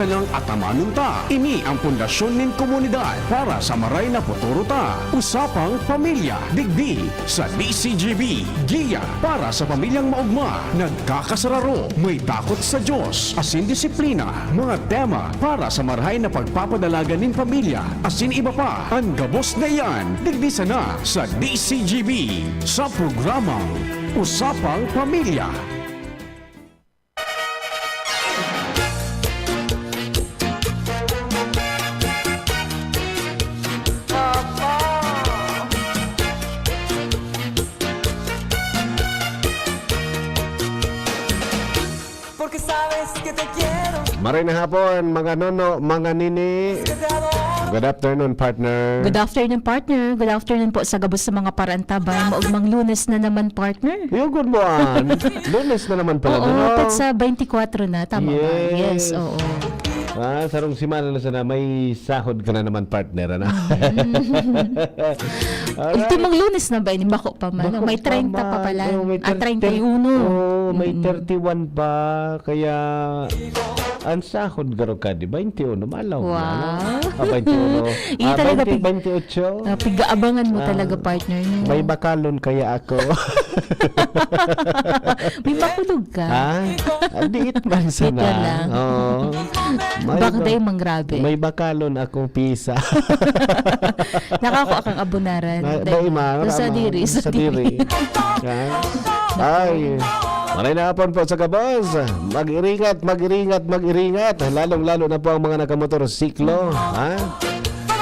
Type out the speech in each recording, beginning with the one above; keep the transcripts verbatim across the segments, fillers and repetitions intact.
Nang atamanon ta, ini ang pundasyon nin komunidad para sa maray na futuro ta. Usapang Pamilya, digdi sa D C G B. Giya para sa pamilyang maogma, nagkakasararo, may takot sa Diyos, asin disiplina. Mga tema para sa marahay na pagpapadalagan nin pamilya, asin iba pa. An gabos na iyan, digdi sana sa D C G B, sa programang Usapang Pamilya. Porque sabes que te quiero. Maray na hapon, mga nono, mga nini. Que te adoro. Good afternoon, partner. Good afternoon, partner. Good afternoon po sa gabos sa mga parantabay. Maugmang Lunes na naman, partner. Yung good mo, An. Lunes na naman pala, Oo, no? Pat sa twenty-four na, tama ba? Yes. Yes, oo. Ah, sarong semana na sana, may sahod ka na naman, partner, ano? Alright. Ultimong Lunes na ba ini? Bako pa man, no? Bako May pa treinta pa man. pala. Oh, may Ah, thirty. treinta y uno. Oh, may Mm. thirty-one pa. Kaya, ang sahod garo ka, di ba? Twenty-one, malaw na, no? Wow. Ah, twenty-one. Iya Ah, talaga, twenty, pig-, twenty-eight. Ah, pig-aabangan mo Ah, talaga, partner, no? may bakalon kaya ako. May makulog ka. Ha? Ah, diit man Diit sana. man lang. Oo. May Baka ba-, dahil mang grabe. may bakalon akong pisa. Nakakua kang abonaran. Na, Dahil dahil ma, sa ma, diri, sa sa diri. diri. Ha? Ay, maray na hapon po sa gabos. Mag-iringat, mag-iringat, mag-iringat. Lalong-lalo na po ang mga nakamotorsiklo. Ha?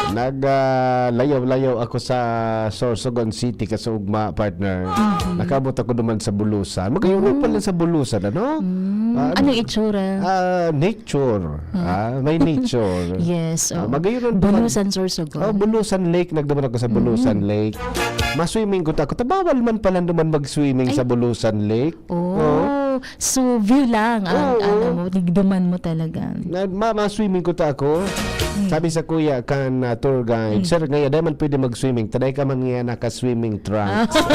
Nag, ah, layaw-layaw ako sa Sorsogon City, Kasuugma, partner. Mhm. Nakabot ako naman sa Bulusan. Magkaiba Mm. pala sa Bulusan, ano? Mm. Ah, Ano ano? itsura? Ah, nature. Ah. Ah, may nature. Yes, Ah, oo. magayon ang duman. Bulusan, Sorsogon. Oh, Bulusan Lake. Nagduman ako sa Bulusan Mm. Lake. Ma-swimming ko ta-, ako. Tabawal man pala naman mag-swimming Ay. sa Bulusan Lake. Oh. Oh. So, view lang ang Oo. ano mo, nigduman mo talaga. Na, ma-, ma-swimming ko ta ako. Mm. Sabi sa kuya kan, ah, tour guide, Mm. "Sir, ngaya, di man pwede mag-swimming. Taday ka man ngaya naka-swimming trunks." Ah.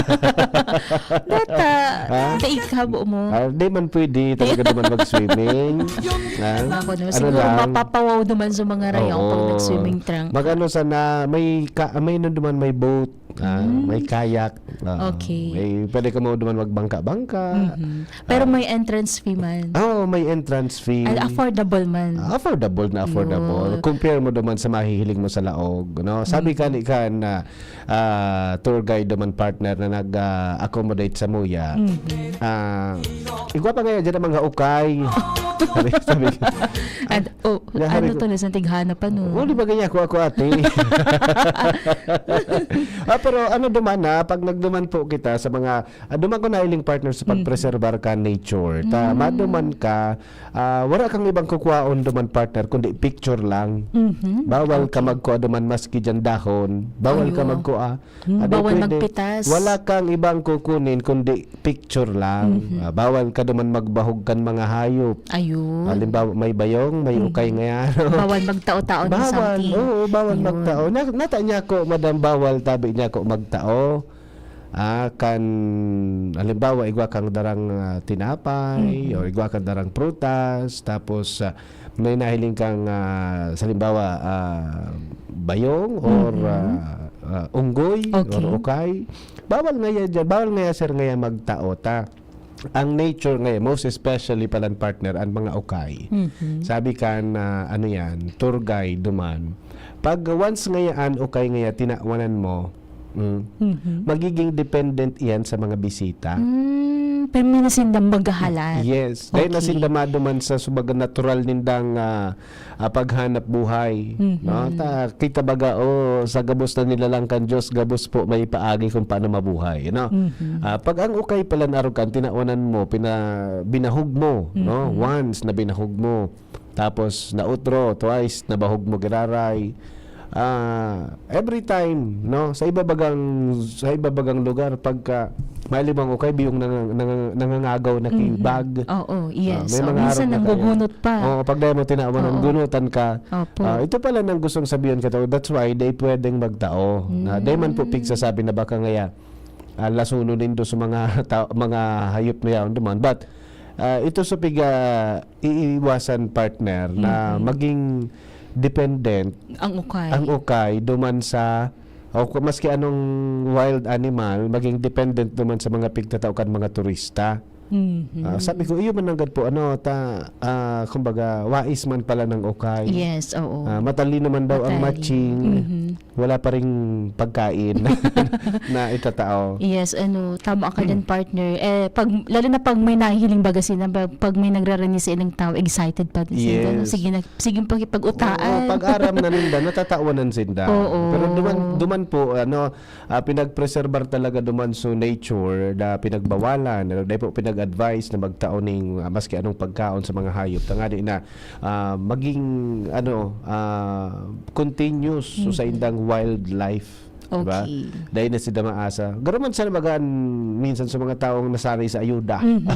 Data, Ha? taig ka mo. Ah, di man pwede talaga naman mag-swimming. Ha? Ako naman, Ano siguro lang? mapapawaw naman sa mga rayo Oo. pag nag-swimming trunk. Mag-ano sana, may ka-, may nandun man, may boat. Ah, Hmm. may kayak. Ah, Okay. may, pwede ka mo duman magbangka-bangka. Mhm. Pero Ah. may entrance fee man. Oo, may entrance fee. Ay, affordable man. Ah, affordable na affordable. Yun. Compare mo duman sa mahihiling mo sa laog, no? Sabi Mhm. ka ni kan, ah, ah, tour guide duman partner na nag, ah, accommodate sa muya. Mhm. Ah, igwa pa nga dyan ang mga ukay. Sabi, sabi ko, Ad-, oh, Yahari ano ko. to, na sa tighana pa, no? Oh, di ba ganyan ako, ako, ate? Ah, pero ano duman, ha, pag nagduman po kita sa mga, ah, duman ko nailing partner sa Mm. pagpreserbar ka nature. Ta, Mm. maduman ka, ah, wala kang ibang kukwaon duman, partner, kundi picture lang. Mhm. Bawal ka Okay. magkuha duman maski dyan dahon. Bawal ka Ayo. magkuha. Hmm, Ah, di bawal pwede. magpitas. Wala kang ibang kukunin kundi picture lang. Mhm. Ah, bawal ka duman magbahog kan mga hayop. Ayun. Halimbawa, may bayong, may Mhm. ukay ngayan. Bawal magtao-tao ng Bawal, something. oo, bawal Yun. magtao. Na, nata niya ko, madam, bawal tabi niya ko magtao. Ah, kan, halimbawa, igwa kang darang, ah, tinapay, Mhm. o igwa kang darang prutas, tapos, ah, may nahiling kang, ah, sa halimbawa, ah, bayong or, Mhm. ah, ah, unggoy Okay. or ukay, bawal ngaya dyan, bawal ngaya, sir, ngaya magtao ta. Ang nature ngaya, most especially palan, partner, ang mga ukay. Mhm. Sabi kan, ah, ano yan, tour guide duman. Pag once ngaya an ukay ngaya tinawanan mo, mm, Mhm. magiging dependent iyan sa mga bisita. Mm, pero may nasindang maghahalat. Yes. Dahil Okay. nasinda maduman sa subaga natural nindang, ah, ah, paghanap buhay, Mhm. no? Ta, kita baga, oh, sa gabos na nilalang kan Diyos, gabos po may paagi kung paano mabuhay, no? Mhm. Ah, pag ang ukay palan arog kan tinawanan mo, pina-, binahog mo, no? Mhm. Once na binahog mo, tapos na utro, twice, nabahog mo giraray. Ah, every time, no, sa iba bagang, sa iba bagang lugar, pagka may limang ukay, biyong nang-, nang-, nangangagaw na ki Mhm. bag. Oo, Ah, yes. may Oh, mga minsan arog na kaya. nanggugunot pa. Oo, pag dahil mo tinawan, Oo. gunutan ka. Opo. Ah, ito pala nang gustong sabihin ka to. That's why, di pwedeng magtao. Na, di man po Mm. pigsasabi na baka ngaya, ah, lasunon nindo sa mga ta-, mga hayop na yaon duman. But, Ah, ito sa piga iiwasan, partner, na Mhm. maging dependent Ang ukay. ang ukay duman sa, o ku-, maski anong wild animal, maging dependent duman sa mga pigtatao kan mga turista. Mhm. Ah, sabi ko, iyo man nanggad po, ano, ta, ah, kumbaga, wais man pala ng ukay. Yes, oo. Ah, matalino man daw ang Matalino. matching. Mhm. Wala pa ring pagkain na itatao. Yes, ano, tama ka dyan, partner. Eh, pag, lalo na pag may nahihiling baga sila, pag, pag may nagrarani sa ilang tao, excited pa sila, no? Yes. Sige na, sige pag, pag-utaan. Oo, pag aram na ninda, natatawanan sinda. Oo. Pero duman, duman po, ano, ah, pinagpreserbar talaga duman so nature na pinagbawalan, ano, dahil po pinag-advise na magtao ning, ah, maski anong pagkaon sa mga hayop. Tangani na, ah, maging, ano, ah, continuous so sa Mhm. indang wildlife, di ba? Okay. Dahil na sila maasa. Garo man sana baga an minsan sa mga taong nasanay sa ayuda. Mhm.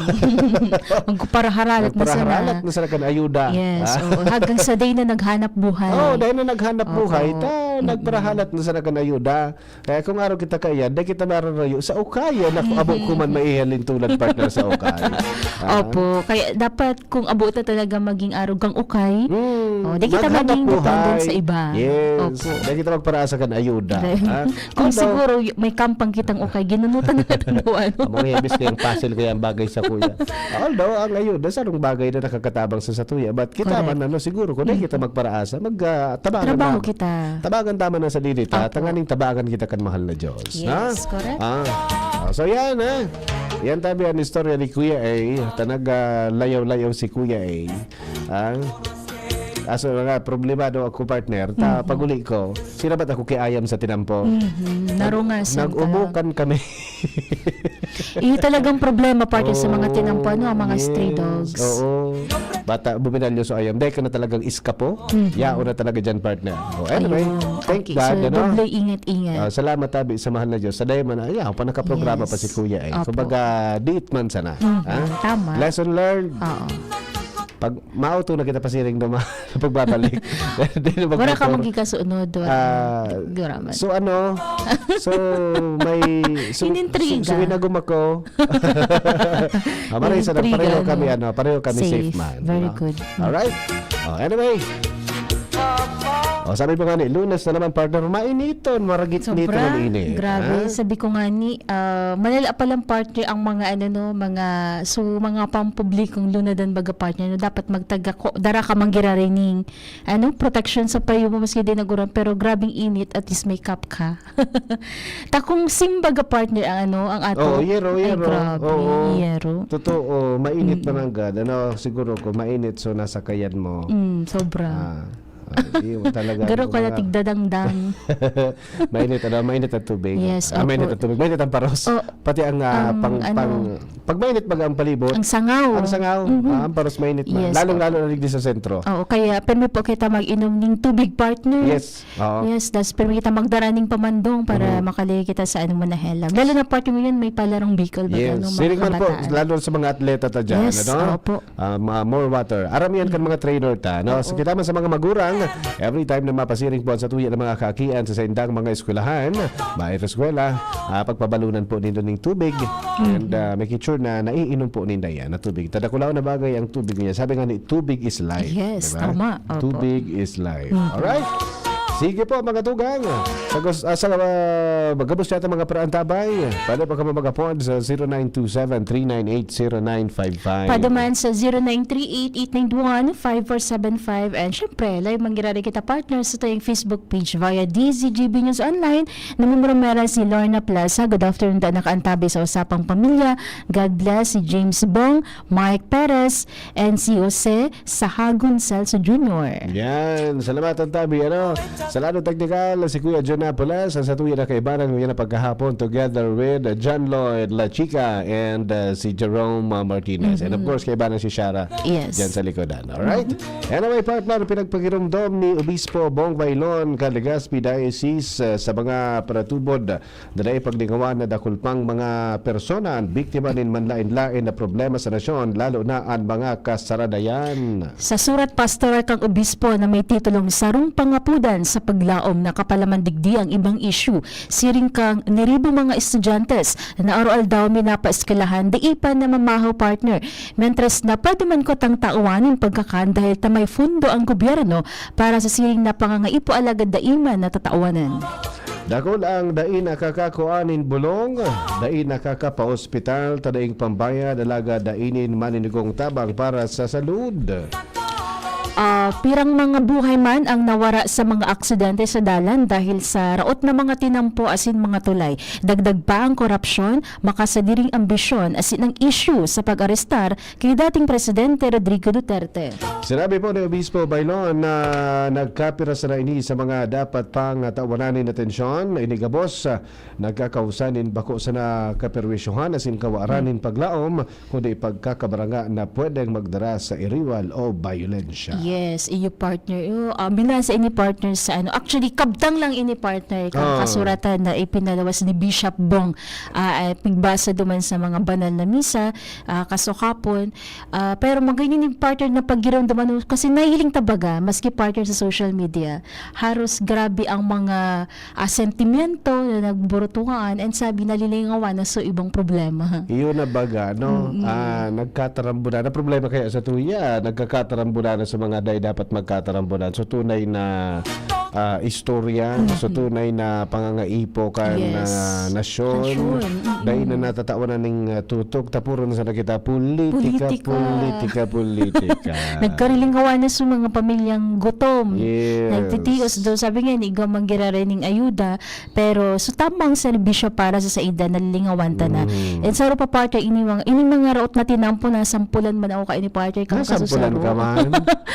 Magparaharalat na sana. Magparaharalat na sana kan ayuda. Yes, Ah. oo. Hanggang sa day na naghanap buhay. Oo, dahil na naghanap Opo. buhay, ta, Mm-mm. nagparahalat na sana kan ayuda. Kaya kung araw kita kaiyan, dai kita mararayo sa ukay, eh. Naku, abo ko man maihalin tulad, partner, sa ukay. Ah. Opo, kaya dapat kung abo ta talaga maging arog kang ukay, Hmm, oh, di kita maghanap maging dependent buhay. sa iba. Yes. Opo. Dai kita magparaasa kan ayuda, Dai. ha? Kung Although siguro y-, may kampang kitang ukay, ginunutan na kitang gawa, no? Amo nga, imbis kayang puzzle, kaya ang bagay sa kuya. Although, ang ayuda, sarong bagay na nakakatabang sa satuya. But kita Correct. man, ano, siguro, kung dai kita Mm. magparaasa, mag, ah, tabangan Trabaho na. kita. Tabangan ta man ang sadiri ta, Opo. tanganing tabangan kita kan mahal na Diyos, Yes, ha? correct. Ah. Ah, so yan, ha? Yan tabi ang istorya ni Kuya A. Tanag, ah, layaw-layaw si Kuya A. Ah? Aso na nga, problemado ako, partner. Ta, Mhm. pag-uli ko, sinabat ako kay ayam sa tinampo. Mhm. Nag-, Narungasan ka. nag-umukan kami. Iyo talagang problema, partner, sa mga Oo. tinampo, ano, ang mga stray Yes. dogs. Oo. Bata, buminalyo sa ayam. Dahil ka na talagang iskapo. Mhm. Yaon na talaga dyan, partner. Oh, anyway, Ayun. thank Okay. God, So, ano? doble ingat-ingat. Ah, salamat, tabi, sa mahal na Diyos. Sa dai man, ay, ako pa nakaprograma pa Yes. si Kuya, eh. Opo. Kumbaga, diit man sana. Mhm. Ha? Tama. Lesson learned. Oo. Pag mauto na kita pasiring duman sa pagbabalik. Di na Wala ka magmotor. magkikasunod, wala. Ah, Garaman. so ano? So, may, so, Inintriga. so, so, inagom ako. Ah, maray sa Inintriga, pareho kami, no? ano, pareho kami safe Safe. man, Very no? good. Alright. Oh, anyway. Oh, sabi mo nga ni, Lunes na naman, partner, mainiton, maragit-niton Sobra. ang init, Grabe. ha? Sabi ko nga ni, ah, malala pa lang, partner, ang mga, ano, no, mga, so, mga pampublikong lunadan, baga, partner, no, dapat magtaga ko, dara ka man giraray ning, ano, proteksyon sa payo mo, maski di naguran, pero grabing init, at least may cap ka. Takong simbaga, partner, ang, ano, ang ato. Oo, yero, Ay, yero. grabe, Oo. yero. Totoo, mainit Mm. na nanggad. Ano, siguro kung mainit, so nasa kayan mo. Mm, sobra. Ah, ah, di mo talaga Garo ka na mga tigdadangdang. Mainit, ano, mainit ang tubig. Yes, Ah, mainit opo. ang tubig. Mainit ang paros. Oh, Pati ang, ah, ang pang, ano, pang, pag mainit baga ang palibot, ang sangaw. ang sangaw, Mhm. ah, ang paros mainit na. Yes, Lalong-lalo opo. na digdi sa sentro. Oo, kaya permi po kita mag-inom ning tubig, partner. Yes, oo. Yes, das permi kita magdara ning pamandong para Mhm. makali kita sa anong manahelang. Lalo na, partner, ngayon may palarong Bicol, baga, Yes. ano, mga Siring man po, kabataan. lalo sa mga atleta ta dyan, Yes, ano? opo. Ah, ma-, more water. Aram yan kan Mm. mga trainer ta, no? Oo. Sa kita man sa mga magurang, every time na mapasiring po ang satuya ng mga kaakian sa saindang mga eskwelahan, maayos eskwela, ah, pagpabalunan po nindo ning tubig. And, Mm. ah, make sure na naiinom po ninda yan na tubig. Tadakulaw na bagay ang tubig niya. Sabi nga ni, "Tubig is life." Yes, Diba? tama. Opo. Tubig is life. Mm. Alright? Sige po, mga tugang. Sa gus-, ah, sa, ah, gabos yata mga paraantabay, pwede po kamo mag-apod sa zero nine two seven, three nine eight, zero nine five five. Pwede man sa zero nine three eight, eight nine one, five four seven five. And syempre, live manggiraray kita, partner, sa tayong Facebook page via D Z G B News Online. Namumurumera si Lorna Plaza. Good afternoon, da nakaantabi sa Usapang Pamilya. God bless si James Bong, Mike Perez, and si Jose Sahagun Celso Junior. Yan. Salamatan tabi, ano? Sa lado teknikal, si Kuya John Napoles, ang satuya na kaibanan, ngayon na pagkahapon, together with, uh, John Lloyd La Chica and, uh, si Jerome, uh, Martinez. And of Mhm. course, kaibanan si Shara Yes. dyan sa likodan. Alright? Mhm. Anyway, partner, pinagpakirumdom ni Obispo Bong Bailon, kan Legazpi Diocese, uh, sa mga paratubod na dai paglingawan na dakul pang mga persona an biktima nin manlaen-laen na problema sa nasyon, lalo na an mga kasaradayan. Sa surat pastoral kan obispo na may titulong Sarong Pangapodan sa paglaom na kapalaman digdi ang ibang issue. Siring kan niribo mga estudyante na aroaldaw minapaeskwelahan, dai pa namamahaw, partner. Mientras na pwede man kutang tawan nin pagkakan dahil ta may fundo ang gobyerno para sa siring na pangangaipo alagad dai man natatawanan. Dakul ang dai nakakakua nin bulong, dai nakakapaospital ta daing pambayad, alagad dai nin maninigong tabang para sa salud. Ah, pirang mga buhay man ang nawara sa mga aksidente sa dalan dahil sa raot na mga tinampo asin mga tulay. Dagdag pa ang korapsyon, makasadiring ambisyon asin ang isyu sa pag-arestar kay dating Presidente Rodrigo Duterte. Sinabi po ni Obispo Bailon na nagkapira sana ini sa mga dapat pang tawanan nin atensyon. Ini gabos, ah, nagkakausa nin bako sana kaperwisyohan asin kawaran nin paglaom, kundi pagkakabaranga na pwedeng magdara sa iriwal o bayolensya. Yes, iyo partner. Iyo, ah, binasa ini partner sa ano. Actually, kabtang lang ini partner kang Ah. kasuratan na ipinalawas ni Bishop Bong. Ah, ah, pigbasa duman sa mga banal na misa, ah, kasukapon. Ah, pero magayon ini partner na paggirom duman kasi nahihiling tabaga, maski partner sa social media. Haros grabe ang mga ah, sentimento na nagburutungaan and sabi nalilingawan na sa ibang problema. Iyo na baga, no? Mm-mm. Ah, nagkatarambulan. Ang problema kaya sa tuya, nagkakatarambulan na sa mga day dapat magkatarambulan. So, tunay na ah, istorya, so tunay na pangangaipo kan Yes. ah, nasyon. Nasyon, mm-mm. Dahil na natatawanan ning ah, tutok, tapuro na sana kita, politika, Politika. politika, politika. Nagkarilingawan na sa mga pamilyang gutom. Yes. Nagtitios daw, sabi nga, ni igwa man giraray ning ayuda, pero so tamang serbisyo para sa saida, nalingawan ta na. Mm. And saro pa partner, ini mga, ini mga raot na tinampo, nasampulan man ako kaini partner, kang kaso Nasampulan saro. ka man?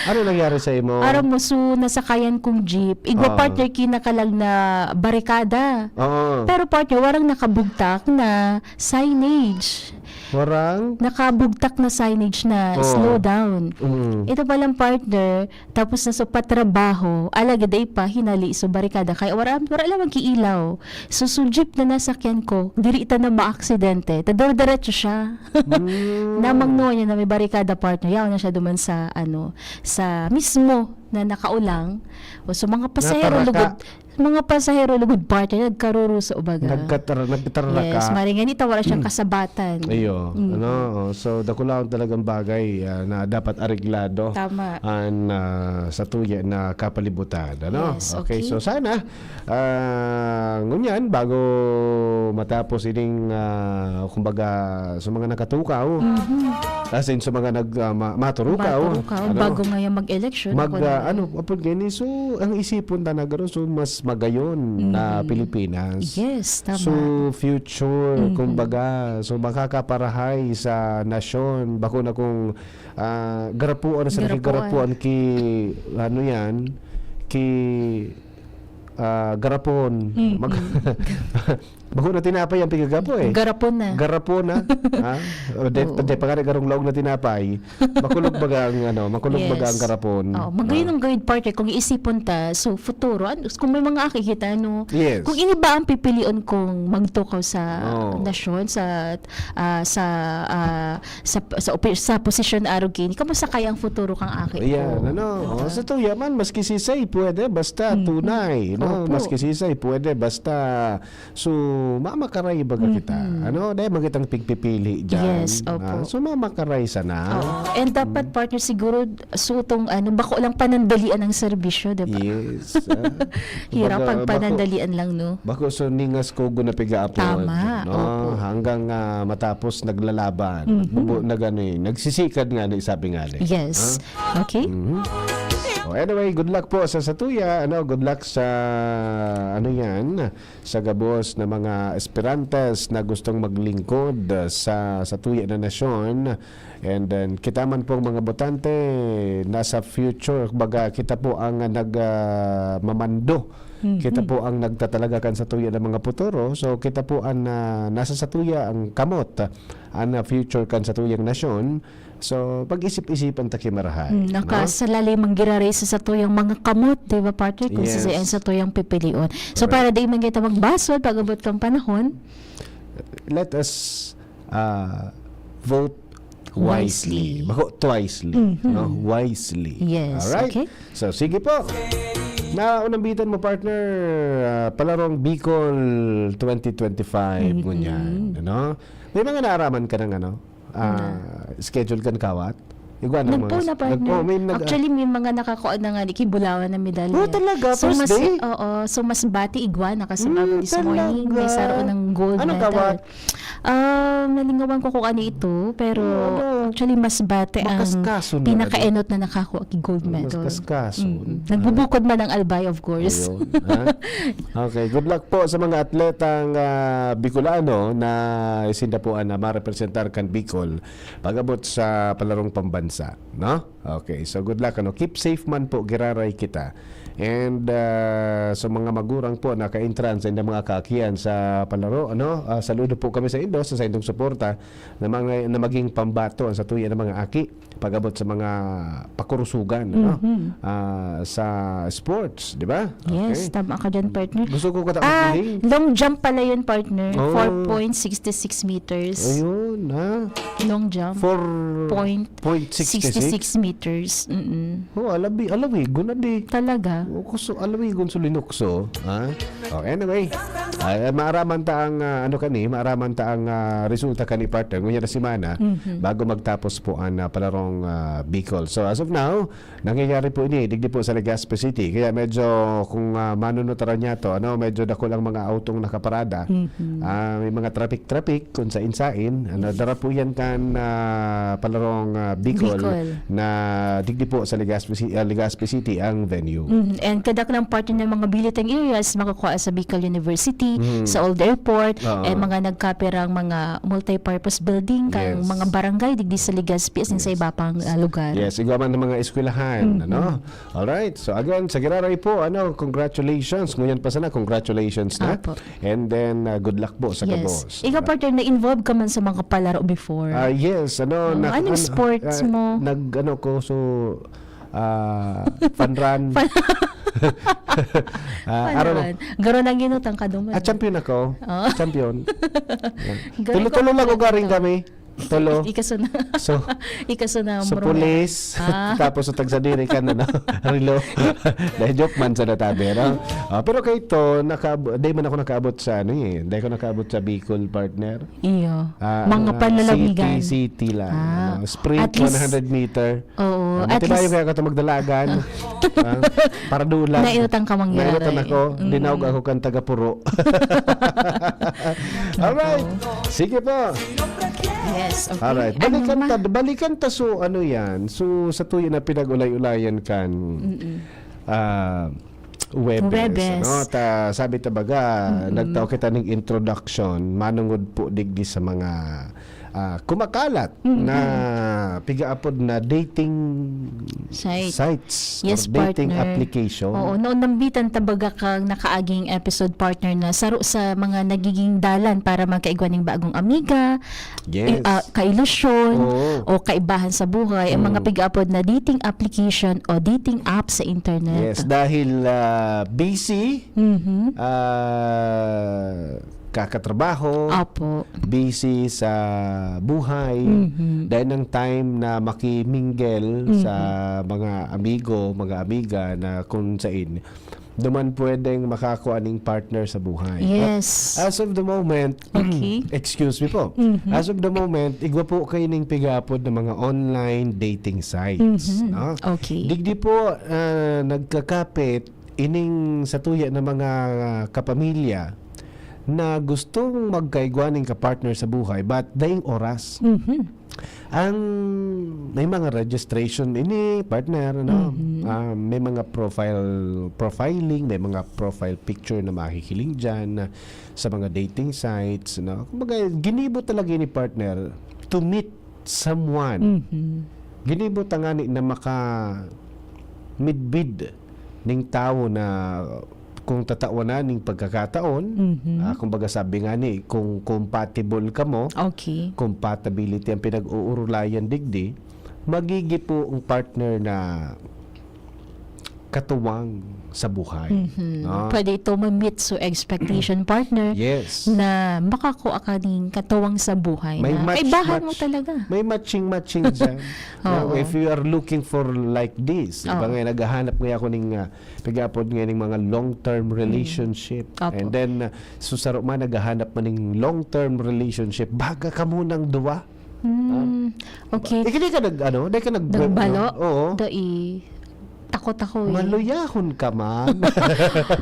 Ano nangyari sa imo? Aram mo, so nasakayan kong jeep. Igwa Ah. partner, kinakalag na barikada. Oo. Pero partner, warang nakabugtak na signage. Warang? Nakabugtak na signage na Oo. slow down. Mm. Ito palang partner, tapos na sa patrabaho, alagad ay pa, hinali so barikada. Kaya wala, wala lang magkiilaw. So, so jeep na nasakyan ko, diri ta na maaksidente. Tador diretso siya. Mm. Namangnuan niya na may barikada partner. Yaw na siya duman sa, ano, sa mismo na nakaulang. O, so, mga pasahero Nataraka. lugod, mga pasahero lugod partner, nagkaruruso baga. Nagkatar- nagtaraka. Yes, maring ganito, wala siyang kasabatan. Iyo, Mm. ano, so dakulaon talagang bagay ah, na dapat areglado Tama. an ah, sa tuya na kapalibutan, ano? Yes, okay. So sana ah, ngunyan bago matapos ining ah, kumbaga sa mga nakatukaw, Mhm. as in sa mga nag ah, ma- maturukaw, Maturukaw, ano? Bago ngayon mag-election. Mag Ako na ah, rin. Ano, apod gani, so ang isipon ta na garo, so mas magayon na Mhm. Pilipinas. Yes, tama. So future, Mhm. kumbaga, so makakaparahay sa nasyon, bako na kung ah, garapuan sa Garapuan. Garapuan ki ano yan, ki ah, garapon. Mhm. Mag- Bako na tinapay ang pigagapo eh. Garapon na. Garapon na. Ha? O, de, Oo. de, pagkari garong laog na tinapay, makulog baga ang ano, makulog Yes. baga ang garapon. Oh, magayon Ah. ang guide partner kung iisipon ta. So, futuro, ano, kung may mga aki kita, no? Yes. Kung ini ba ang pipilion kong magtukaw sa Oh. nasyon, sa ah, sa ah, sa sa, opi- sa posisyon arog kini, kamusta kaya ang futuro kang aki ko? Ayan, ano, oh, sa tuya man, maski sisay, pwede, basta Mhm. tunay, no? Opo. Maski sisay, pwede, basta, so, mamakaray baga kita. Mhm. Ano, dahil magitang pigpipili dyan. Yes, opo. Ah, so, mamakaray sana. Oo. And dapat partner siguro sutong ano, bako lang panandalian ang serbisyo, di ba? Yes. Ah, Hirap baga, pag bako- panandalian lang, no? Bako so ningas kugo na pigaapon. Tama, No? opo. Hanggang ah, matapos naglalaban. Mhm. Bubo, nag, ano, eh, nagsisikad nga ni sabi nga ni. Yes. Ha? Okay? Mhm. Oh, anyway, good luck po sa satuya. Ano, good luck sa ano yan, sa gabos na mga aspirantes na gustong maglingkod ah, sa satuya na nasyon. And then, kita man pong mga botante nasa future, baga kita po ang nag ah, mamando. Mhm. Kita po ang nagtatalaga kan satuya ng mga puturo. So, kita po ang ah, nasa satuya ang kamot, ang ah, future kan satuyang nasyon. So, pag-isip-isipan ta ki marahay, Hmm, no? Nakasalalim ang giraray sa satuyang mga kamot, di ba, partner? Kung Yes. sisay ang satuyang pipilion. So, Correct. Para di man kita magbasol, pag-abot kang panahon, Let us ah, vote wisely. Wisely. Bako, twicely. Mhm. No? Wisely. Yes, Alright? Okay. So, sige po. Naunambitan mo, partner, ah, palarong Bicol twenty twenty-five, Mm-mm. ngunyan, ano? May mga naaraman ka ng ano, ah, Na. schedule kan kawat? Igwa ng mga Nagpo na, s-, partner. nagpo, may nag- Actually, may mga nakakuha na nga, di, kibulawan na medalya. Oh, talaga? So, First mas, day? oo. So, mas bati igwa na kasi Mm, bago this morning, may talaga? saro ng gold Anong medal. kawat? Um, nalingawan ko kung ano ito, pero Oo, ano? actually, mas bati ang Makaskaso na pinakaenot na nakakuha ki gold medal. Makaskaso. Mm-mm. Ah. Nagbubukod man ang Albay, of course. Ayun, ha? Okay, good luck po sa mga atletang, ah, Bicolano na sinda po ang, ah, marepresentar kan Bicol pag-abot sa palarong pambansa, no? Okay, so good luck, ano? Keep safe man po, giraray kita. And, ah, sa mga magurang po na kaintran sa indang mga kaakian sa palaro, ano? Ah, saludo po kami sa indo, sa saindong suporta na mga, na maging pambato ang satuya ng mga aki pag-abot sa mga pakurusugan, ano? Mhm. Ah, sa sports, di ba? Yes, Okay. tama ka dyan, partner. Gusto ko kata Ah, hiling. long jump pala yun, partner. Oh. Four point six six meters. Ayun, ha? Long jump. Four Point point six six? six six meters. Mm-mm. Oh, alawi-, alawigon na di. Talaga? Oh, kuso, alawigon sa linukso, ha? Oh, anyway, ah, maaraman ta ang, ah, ano kani, maaraman ta ang, ah, resulta kani, partner, ngunyan na semana, Mhm. bago magtapos po ang, ah, palarong, ah, Bicol. So, as of now, nangyayari po ini, digdi po sa Legazpi City. Kaya medyo, kung, ah, manunutaran niya to, ano, medyo dakul ang mga autong nakaparada. Mhm. Ah, may mga traffic-traffic kung sain-sain. Ano, Yes. dara po yan kan, ah, palarong, ah, Bicol Bicol. na digdi po sa Legazpi Ci-, ah, Legazpi City ang venue. Mhm. And kadaklang parte ng mga billeting areas makukuha sa Bicol University, Mhm. sa Old Airport, Oo. eh, mga nagkapirang mga multipurpose building, kang Yes. mga barangay, digdi sa Legazpi, as in sa Yes. iba pang, ah, lugar. Yes, igwa man ng mga eskwelahan, Mhm. ano? Alright. So again, sa giraray po, ano, congratulations. Ngunyan pa sana, congratulations na. Apo. And then, ah, good luck po sa Yes. gabos. Ikaw, partner, na-involve ka man sa mga palaro before? Ah, yes, ano, Oo, na-, anong ano, sports ah, mo? nag-, ano ko, so, ah, fun run. Fun Ah, Fun aram mo. run. Garo nang ginutang ka duman. Ah, champion ako. Oo. Champion. Yan. Garo Tulo-tulo ka lang ugaring ginutang. kami. Tulo. Ikaso na. So, Ikaso na, so, bro. pulis. Ah. Tapos sa tagsadiri ka na, no? Relo. Dahil joke man sa natabi, no? Ah, pero kay ito, nakaab-, di man ako nakaabot sa, ano eh. Di ako nakaabot sa Bicol, partner. Iyo. Ah, Mga ano na, panlalawigan. city, city lang, Ah, ano. Sprint, at least one hundred meter. Oo, Ah, at matibayo least kaya ka ito magdalagan. Ah, para dulag. Nainutang ka mangyari. Nainutang ako. Mm. Dinaog ako kan taga-puro. Alright. Sige po. Yes, okay. Alright. Ano Balikan ma- ta, balikan ta. So, ano yan? So, sa tuyo na pinag-ulay-ulayan kan, Mm-mm. ah, Huwebes, Huwebes. ano? Ta, sabi ta baga, Mm-mm. nagtao kita ning introduction, manungod po digdi sa mga, ah, kumakalat Mm-mm. na pigaapod na dating Site. sites Yes, or dating partner. application. Oo, noon nambitan ta baga kang nakaaging episode, partner, na saro sa mga nagiging dalan para magkaigwa ning bagong amiga, Yes. i-, ah, kailusyon, Oo. o kaibahan sa buhay, ang mga Mm. pigaapod na dating application o dating app sa internet. Yes, dahil, ah, busy, Mhm. ah, kakatrabaho, Opo. busy sa buhay, Mhm. dahil ng time na makimingle sa Mhm. mga amigo, mga amiga na kung sain, duman pwedeng makakuha ning partner sa buhay. Yes. But as of the moment, Okay. excuse me po. Mhm. As of the moment, igwa po kayo ning pigaapod ng mga online dating sites, Mhm. no? Okay. Digdi po, ah, nagkakapit ining satuya ng mga kapamilya na gustong magkaigwa ning kapartner sa buhay, but daing oras. Mhm. Ang may mga registration ini, partner, ano? Mhm. Ah, may mga profile, profiling, may mga profile picture na mahihiling diyan sa mga dating sites, no? Kumbaga, ginibo talaga ni partner to meet someone. Mhm. Ginibo ta ngani na maka midbid ning tawo na kung tatawan na ning pagkakataon, Mhm. ah, kumbaga sabi nga ni, kung compatible kamo, Okay. compatibility ang pinag-uurulayan digdi, magigi po ang partner na katuwang sa buhay. Mhm. No? Pwede ito ma-meet so expectation, partner, Yes. na makakuha ka ning katuwang sa buhay May na match, kaibahan mo match. Talaga. May matching-matching dyan. Now, Oo. if you are looking for like this, iba Oo. nga, naghahanap nga ako ning uh, pag-apod nga ning mga long-term relationship. Opo. And then, uh, so saro man, naghahanap man ning long-term relationship, baga ka munang duwa. Hmm, okay. Ikaw, di ka nag, ano, di ka nag, Nagbalo? Oo. Dai. Takot ako eh. Maluyahon ka man.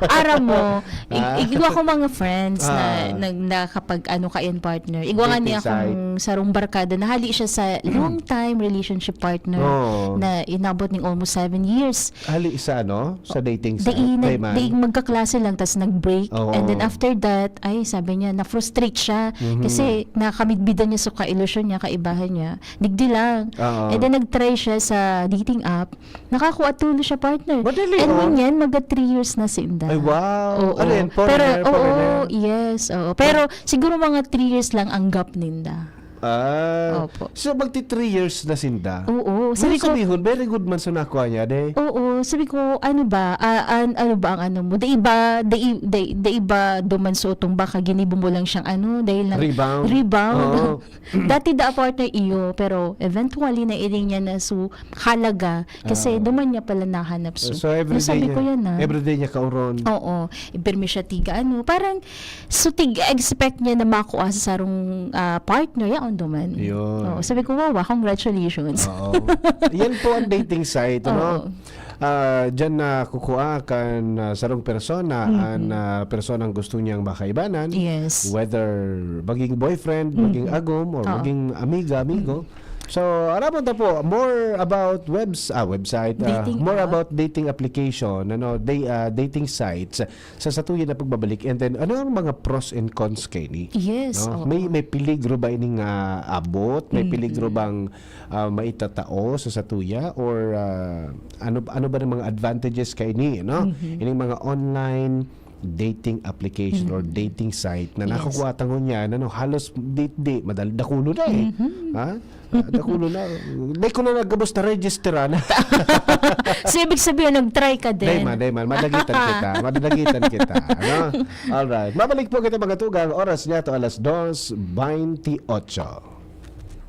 Aram mo, ig- Ah. igwa ko mga friends na Ah. nag nakapag ano kayan partner. Igwa nga Dating niya akong sarong barkada na hali siya sa long time relationship partner Oo. na inabot ning almost seven years. Hali sa ano? Sa dating site? Dai, nag, Dai man? dai magkaklase lang, tas nag-break. Oo. And then after that, ay sabi niya, na-frustrate siya. Mhm. Kasi nakamidbidan niya sa kailusyon niya, kaibahan niya. Digdi lang. Oo. And then nag-try siya sa dating app. Nakakuha tulo siya, partner. Madali, And oh. Ngunyan, maga three years na sinda. Ay, wow. Oo. Ano yan? Foreigner, Pero, oo, foreigner? Yes, oo. Pero siguro mga three years lang ang gap ninda. Ah. Opo. So, magti three years na sinda? Oo. Sabi Sabi ko, sabihon, very good man sa nakuha niya, de. Oo, sabi ko, ano ba, ah, an, ano ba ang ano mo? Dai ba, dai, dai, dai ba duman sa utong baka ginibo mo lang siyang ano, dahil lang Rebound. Rebound. Oo. Dati da partner iyo, pero eventually nailing niya na so halaga kasi Ah. duman niya pala nahanap so. So, everyday Nasabi niya, ko yan ah. Everyday niya kauron. Oo, ibirmi siya tiga ano, parang so tig-expect niya na makuha sa sarong ah, partner, yaon duman. Yun. Oo, sabi ko, wow, congratulations. Oo. Yan po ang dating site, ano? Oo. Ah, diyan na kukuha kan ah, sarong persona, Mhm. ang ah, personang gusto niyang makaibanan. Yes. Whether maging boyfriend, Mhm. maging agom, or Oo. maging amiga, amigo. So, aram mo ta po, more about webs, ah, website, ah, Dating more app. About dating application, ano, day, ah, dating sites, sa satuya na pagbabalik, and then, ano ang mga pros and cons kaini? Yes, No? oo. May, may peligro ba ining ah, abot? May Mhm. Peligro bang ah, maitatao sa satuya? Or ah, ano, ano ba ng mga advantages kaini? No? Mhm. Ining mga online dating application or Mhm. Dating site na Yes. Nakukuha ta ngunyan, ano, halos di, di, madal, dakulo na eh. Mhm. Ha? Ah, dakulo na. Di ko na nagkabos na register na. So, ibig sabihin, nag-try ka din. Dayman, dayman. Madalagitan kita. Madalagitan kita. Ano? Alright. Mabalik po kita mga tugang. Oras niya to alas dos baynte otso.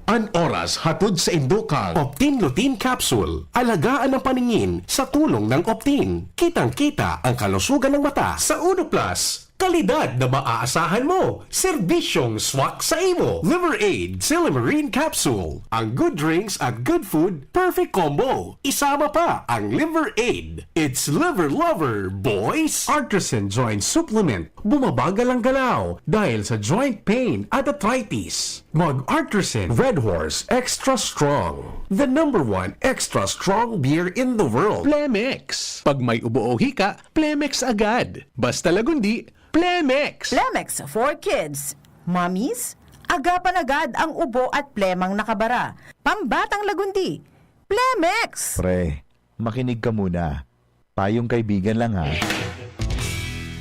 An oras hatod sa indo kan Optin Lutein Capsule. Alagaan ang paningin sa tulong ng Optin. Kitang-kita ang kalusugan ng mata. Sa Uno Plus, kalidad na maaasahan mo. Serbisyong swak sa imo. Liver Aid Silymarin Capsule. Ang good drinks at good food, perfect combo. Isama pa ang Liver Aid. It's Liver Lover, boys! Artisan Joint Supplement. Bumabagal ang galaw dahil sa joint pain at arthritis. Mag Artisan Red Horse Extra Strong. The number one extra strong beer in the world. Plemex. Pag may ubo o hika, Plemex agad. Basta Lagundi, Plemex. Plemex for kids. Mommies, agapan agad ang ubo at plemang nakabara. Pambatang Lagundi, Plemex! Pre, makinig ka muna. Payong kaibigan lang ha.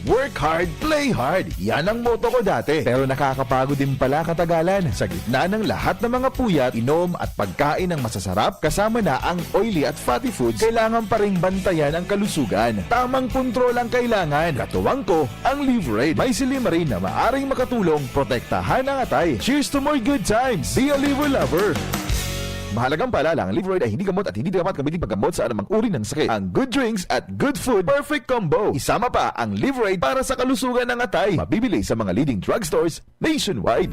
Work hard, play hard. Yan ang motto ko dati. Pero nakakapagod din pala katagalan. Sa gitna ng lahat ng mga puyat, inom at pagkain ng masasarap, kasama na ang oily at fatty foods, kailangan pa ring bantayan ang kalusugan. Tamang kontrol ang kailangan. Katuwang ko, ang Liver Aid. May silymarin na maaring makatulong protektahan ang atay. Cheers to more good times! Be a Liver Lover! Mahalagang paalala, ang Liver Aid ay hindi gamot at hindi dapat gamitin paggamot sa anumang uri ng sakit. Ang good drinks at good food, perfect combo. Isama pa ang Liver Aid para sa kalusugan ng atay. Mabibili sa mga leading drugstores nationwide.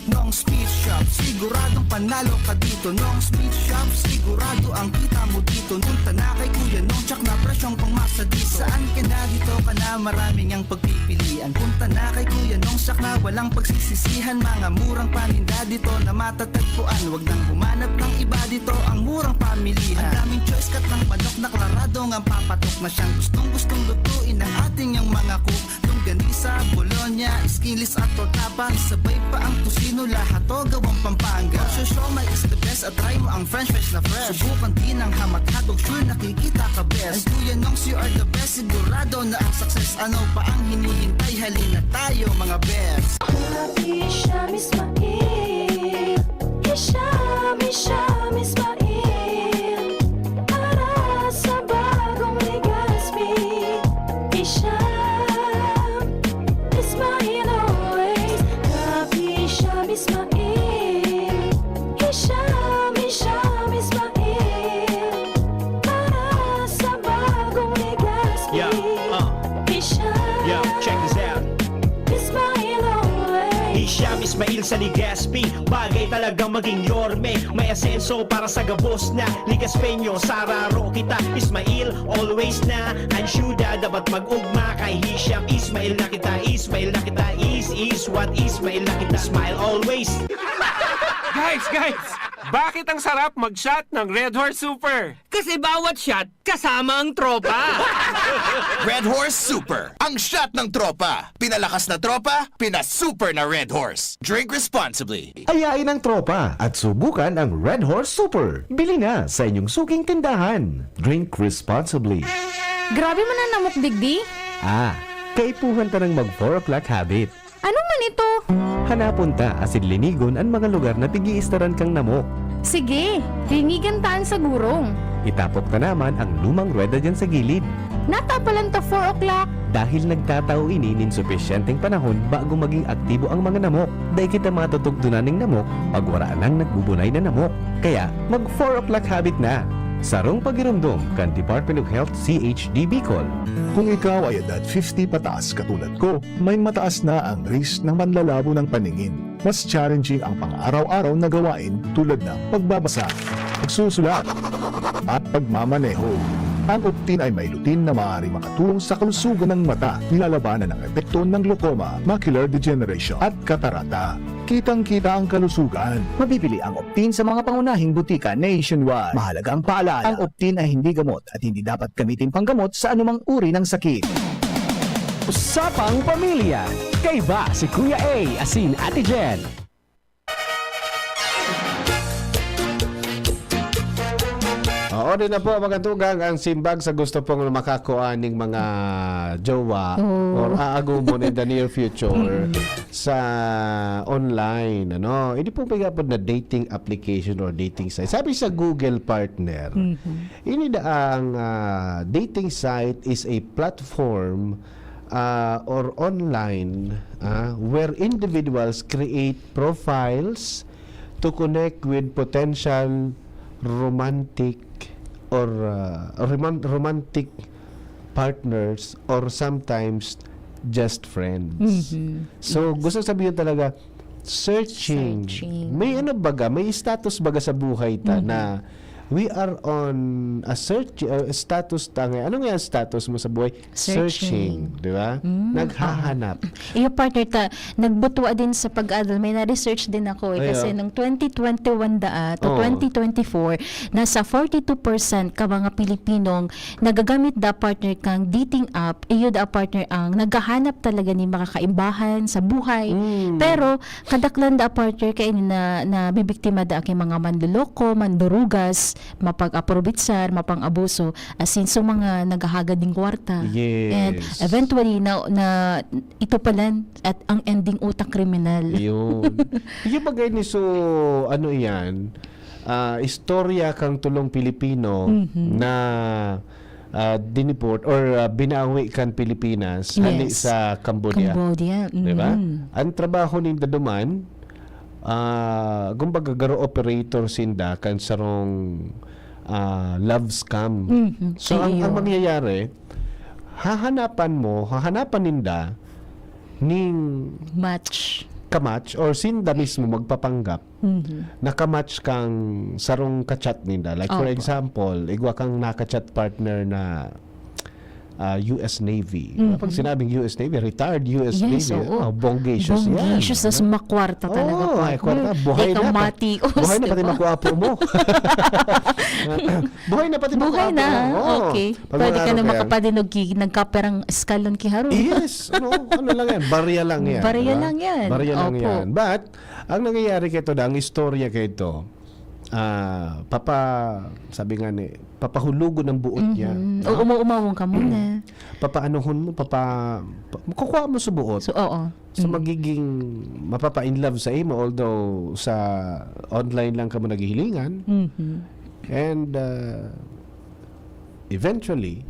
Nong Speed Shop, siguradong panalo ka dito. Nong Speed Shop, sigurado ang kita mo dito. Punta na kay Kuya Nong, tsak na presyong pangmasa dito. Saan ka na dito ka na, maraming ang pagpipilian. Punta na kay Kuya Nong, tsak na walang pagsisisihan. Mga murang paninda dito na matatagpuan. Wag nang humanap ng iba dito, ang murang pamilihan. Ang daming choice, cut ng manok na klaradong ang papatok na siyang gustong-gustong lutuin ng ating yang mga cook. Longganisa, bologna, skinless at torta pa. Isabay pa ang tocino, lahat to gawang Pampanga. Pork siomai is the best at try mo ang french fries na fresh. Subukan din ang hamak-hatok, sure nakikita ka best. And Kuya Nongs, you are the best, sigurado na ang success. Ano pa ang hinihintay? Halina tayo, mga best. Hisham Ismail, Hisham, Hisham Ismail. Para sa bagong Sa Legazpi, bagay talaga maging yorme. May asenso para sa gabos na Legazpeño. Sararo kita, Ismail, always na. Ang syuda dapat mag-ugma. Kay Hisham, Ismail na kita, Ismail na kita. Is, is, what, Ismail na kita. Smile always. Guys, guys! Bakit ang sarap mag-shot ng Red Horse Super? Kasi bawat shot, kasama ang tropa! Red Horse Super, ang shot ng tropa. Pinalakas na tropa, pinasuper na Red Horse. Drink responsibly. Ayain ang tropa at subukan ang Red Horse Super. Bili na sa inyong suking tindahan. Drink responsibly. Grabe man ang namok digdi. Ah, kaipuhan ta ng mag four o'clock habit. Ano man ito? Hanapon ta asin linigon an mga lugar na pig-iistaran kang namok. Sige, linigan ta an sa gurong. Itapok ta naman ang lumang ruweda diyan sa gilid. Natapalan ta four o'clock. Dahil nagtatao ini nin supisyenteng panahon bago maging aktibo ang mga namok, dai kita matutugdonan ning namok pag wara nang nagbubunay na namok. Kaya, mag four o'clock habit na! Sarong pagiromdom kan Department of Health C H D Bicol. Kung ikaw ay edad fifty pataas katulad ko, may mataas na ang risk ng manlalabo ng paningin. Mas challenging ang pang-araw-araw na gawain tulad ng pagbabasa, pagsusulat, at pagmamaneho. Ang Optin ay may lutein na maaaring makatulong sa kalusugan ng mata, nilalabanan ang epekto ng glaucoma, macular degeneration, at katarata. Kitang-kita ang kalusugan. Mabibili ang Optin sa mga pangunahing butika nationwide. Mahalagang paalala, ang Optin ay hindi gamot at hindi dapat gamitin panggamot sa anumang uri ng sakit. Usapang Pamilya. Kaiba si Kuya A asin Ate Jen. Oo, din na po, mga tugang, ang simbag sa gusto pong makakua ning mga jowa Oo. or aagumon in the near future sa online, ano? Hindi po may apod na dating application or dating site. Sabi sa Google partner, ini da ang ah, dating site is a platform ah, or online ah, where individuals create profiles to connect with potential romantic or ah, roman- romantic partners or sometimes just friends. Mhm. So, gusto sabihin talaga, searching. Searching. May ano baga, may status baga sa buhay ta Mhm. na we are on a search uh, status ta ngayon. Ano nga ang status mo sa buhay? Searching. Di ba? Mm, Naghahanap. Iyo, partner, ta, nagbutwa din sa pag-adal. May na-research din ako eh. Ay, Kasi ah. nung twenty twenty-one da, to Oo. twenty twenty-four, nasa forty-two percent ka mga Pilipinong nagagamit da, partner, kang dating app. Iyo da, partner, ang naghahanap talaga ni makakaimbahan sa buhay. Mm. Pero kadaklan da, partner, kay ini na nabibiktima da kay mga manloloko, mandurugas, mapag-aprobitsar, mapang-abuso, asin so mga naghahagad ning kwarta. Yes. And eventually, na, na ito pala at ang ending utak kriminal. Yun. Yung bagay ni so, ano yan, ah, istorya kang tulong Pilipino Mhm. na ah, dineport or ah, binawi kan Pilipinas hali Yes. sa Cambodia. Cambodia. Di ba? Mm. Ang trabaho nin daduman, ah, kumbaga garo operator sinda kan sarong ah, love scam. Mhm. So, ang, Iyo. ang mangyayari, hahanapan mo, hahanapan ninda ning Match. kamatch or sinda mismo magpapanggap Mhm. nakamatch kang sarong kachat ninda. Like, for Opo. example, igwa kang nakachat partner na ah, U S Navy. Mhm. Pag sinabing U S Navy, retired U S Yes, Navy, oo. ah, bongacious yan. Bongacious, tas makwarta talaga, Oo, ay, partner. kwarta. Buhay Ikaw na. matios, Buhay na pati diba? makwapo mo. Buhay na pati Buhay makwapo na. mo. Oo. Okay. Pag Pwede mga ka na ano kaya. makapadinog ki, nagkaperang eskalon ki Harold. Yes. Ano, ano lang yan? Barya lang yan. Barya Diba? lang yan. Barya lang Opo. yan. But, ang nangyayari kay ito, ang istorya kay ito, ah, papa, sabi nga ni, papahulugon ang buot niya. Mhm. No? O, uma-umawong ka muna. Papaanuhon mo, papa, pa, makukuha mo sa buot. So, oo. So, Mm. magiging mapapa-in love sa imo, although sa online lang ka mo naghihilingan. Mhm. And uh, eventually,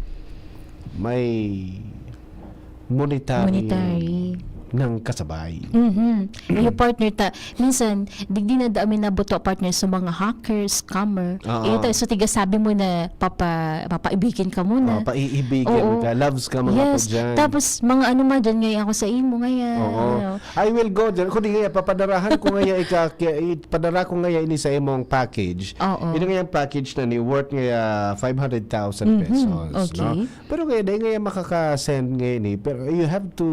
may monetary, Monetary. ng kasabay. Mhm. Iyo, partner, ta, minsan, digdi na dami nabuto, partner, sa mga hackers, scammer. Oo. Iyo ta, so, tiga sabi mo na papa-, papaibigin ka muna. Oh, paiibigin Oo. ka. Loves ka, mga Yes. po dyan. Tapos, mga ano ma, dyan ngayon ako sa imo, ngayon. Oo. Ano. I will go dyan. Kung di ngayon, papadarahan ko ngayon, ika-, ki-, i-, padara ko ngayon ini sa imong package. Oo. Ini ngayang package na ni worth ngaya five hundred thousand Mhm. pesos, Okay. no? Pero ngayon, dahil ngayon makaka-send ngayon eh, pero you have to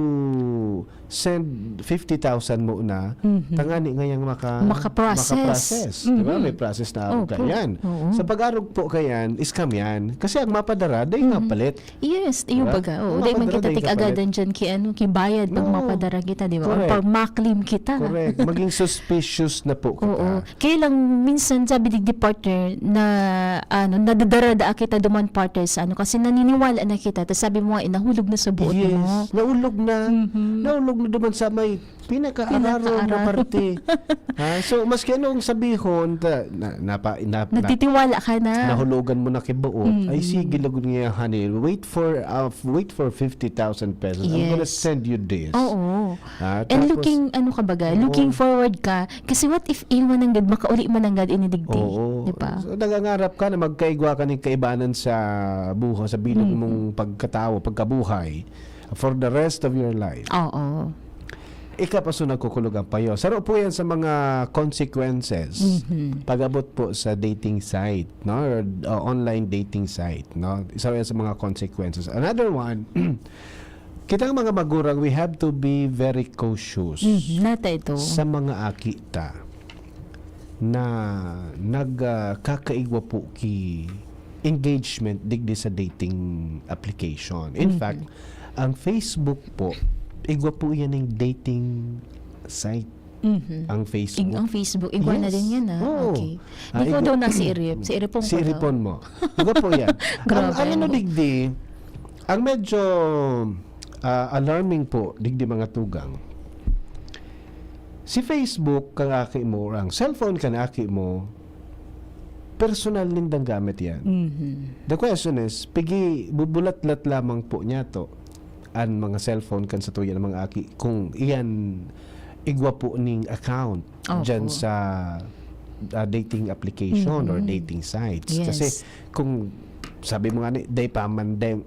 send fifty thousand muna, Mhm. tangani ngayang maka-, Makaprocess. makaprocess, di ba? Mhm. May process na arog Opo. kayan. Oo. Sa pag-arog po kayan, scam yan. Kasi ang mapadara, dahil nga Mhm. palit. Yes, iyo Diba? baga. Oo, Ang dahil man mapadara, kita dahil nga tig-agadan palit. dyan ki ano, ki bayad pag No. mapadara kita, di ba? Or Correct. pag maklim kita. Correct. Maging suspicious na po kita. Oo. Kaya lang, minsan, sabi digdi, partner, na, ano, nadadara-daa kita duman, partner, sa ano, kasi naniniwala na kita. Tas sabi mo nga, eh, nahulog na sa buot Yes, mo. naulog na. Mhm. Naulog na duman sa may pinakaararo na Pinakaararo. parte. Ha? So, maski anong sabihon, ta-, na, napa-, na, na, Nagtitiwala ka na. nahulogan mo na kibuot, ay, Mm. sige, lugod niya, honey. Wait for, uh, wait for fifty thousand pesos. I'm gonna Yes. send you this. Oo. Ah, And tapos looking, ano ka baga, Oo. looking forward ka. Kasi what if iyo man nanggad, makauli man nanggad ini digdi, Oo. di ba? So, nangangarap ka na magkaigwa ka ning kaibanan sa buhay, sa bilog Mm. mong pagkatawo, pagkabuhay, for the rest of your life. Oo. Ika pa so nagkukulog ang payo. Saro po yan sa mga consequences Mhm. pag-abot po sa dating site, no? Or, uh, online dating site, no? Isa yan sa mga consequences. Another one, Kitang mga magurang, we have to be very cautious Mhm, nata ito. sa mga aki ta na nag, ah, kakaigwa po ki engagement digdi sa dating application. In Mhm. fact, ang Facebook po, igwa po yan yung dating site. Mhm. Ang Facebook. Ig-, ang Facebook, igwa na Yes. din yan, ah. Oo. Okay. Ah, Di ko igwa daw na si Irip. Si Iripon Si ko daw. Iripon mo. Igwa po yan. Ang, Grabe, ang ano ano? digdi, ang medyo, ah, alarming po, digdi mga tugang. Si Facebook kang aki mo, or ang cellphone kang aki mo, personal nindang gamit yan. Mhm. The question is, pigi bubulatlat lamang po niya to, an mga cellphone kan satuya na mga aki, kung iyan igwa po ning account Opo. dyan sa, ah, dating application or Mm-mm. dating sites. Yes. Kasi kung sabi mo nga ni, day pa man, day,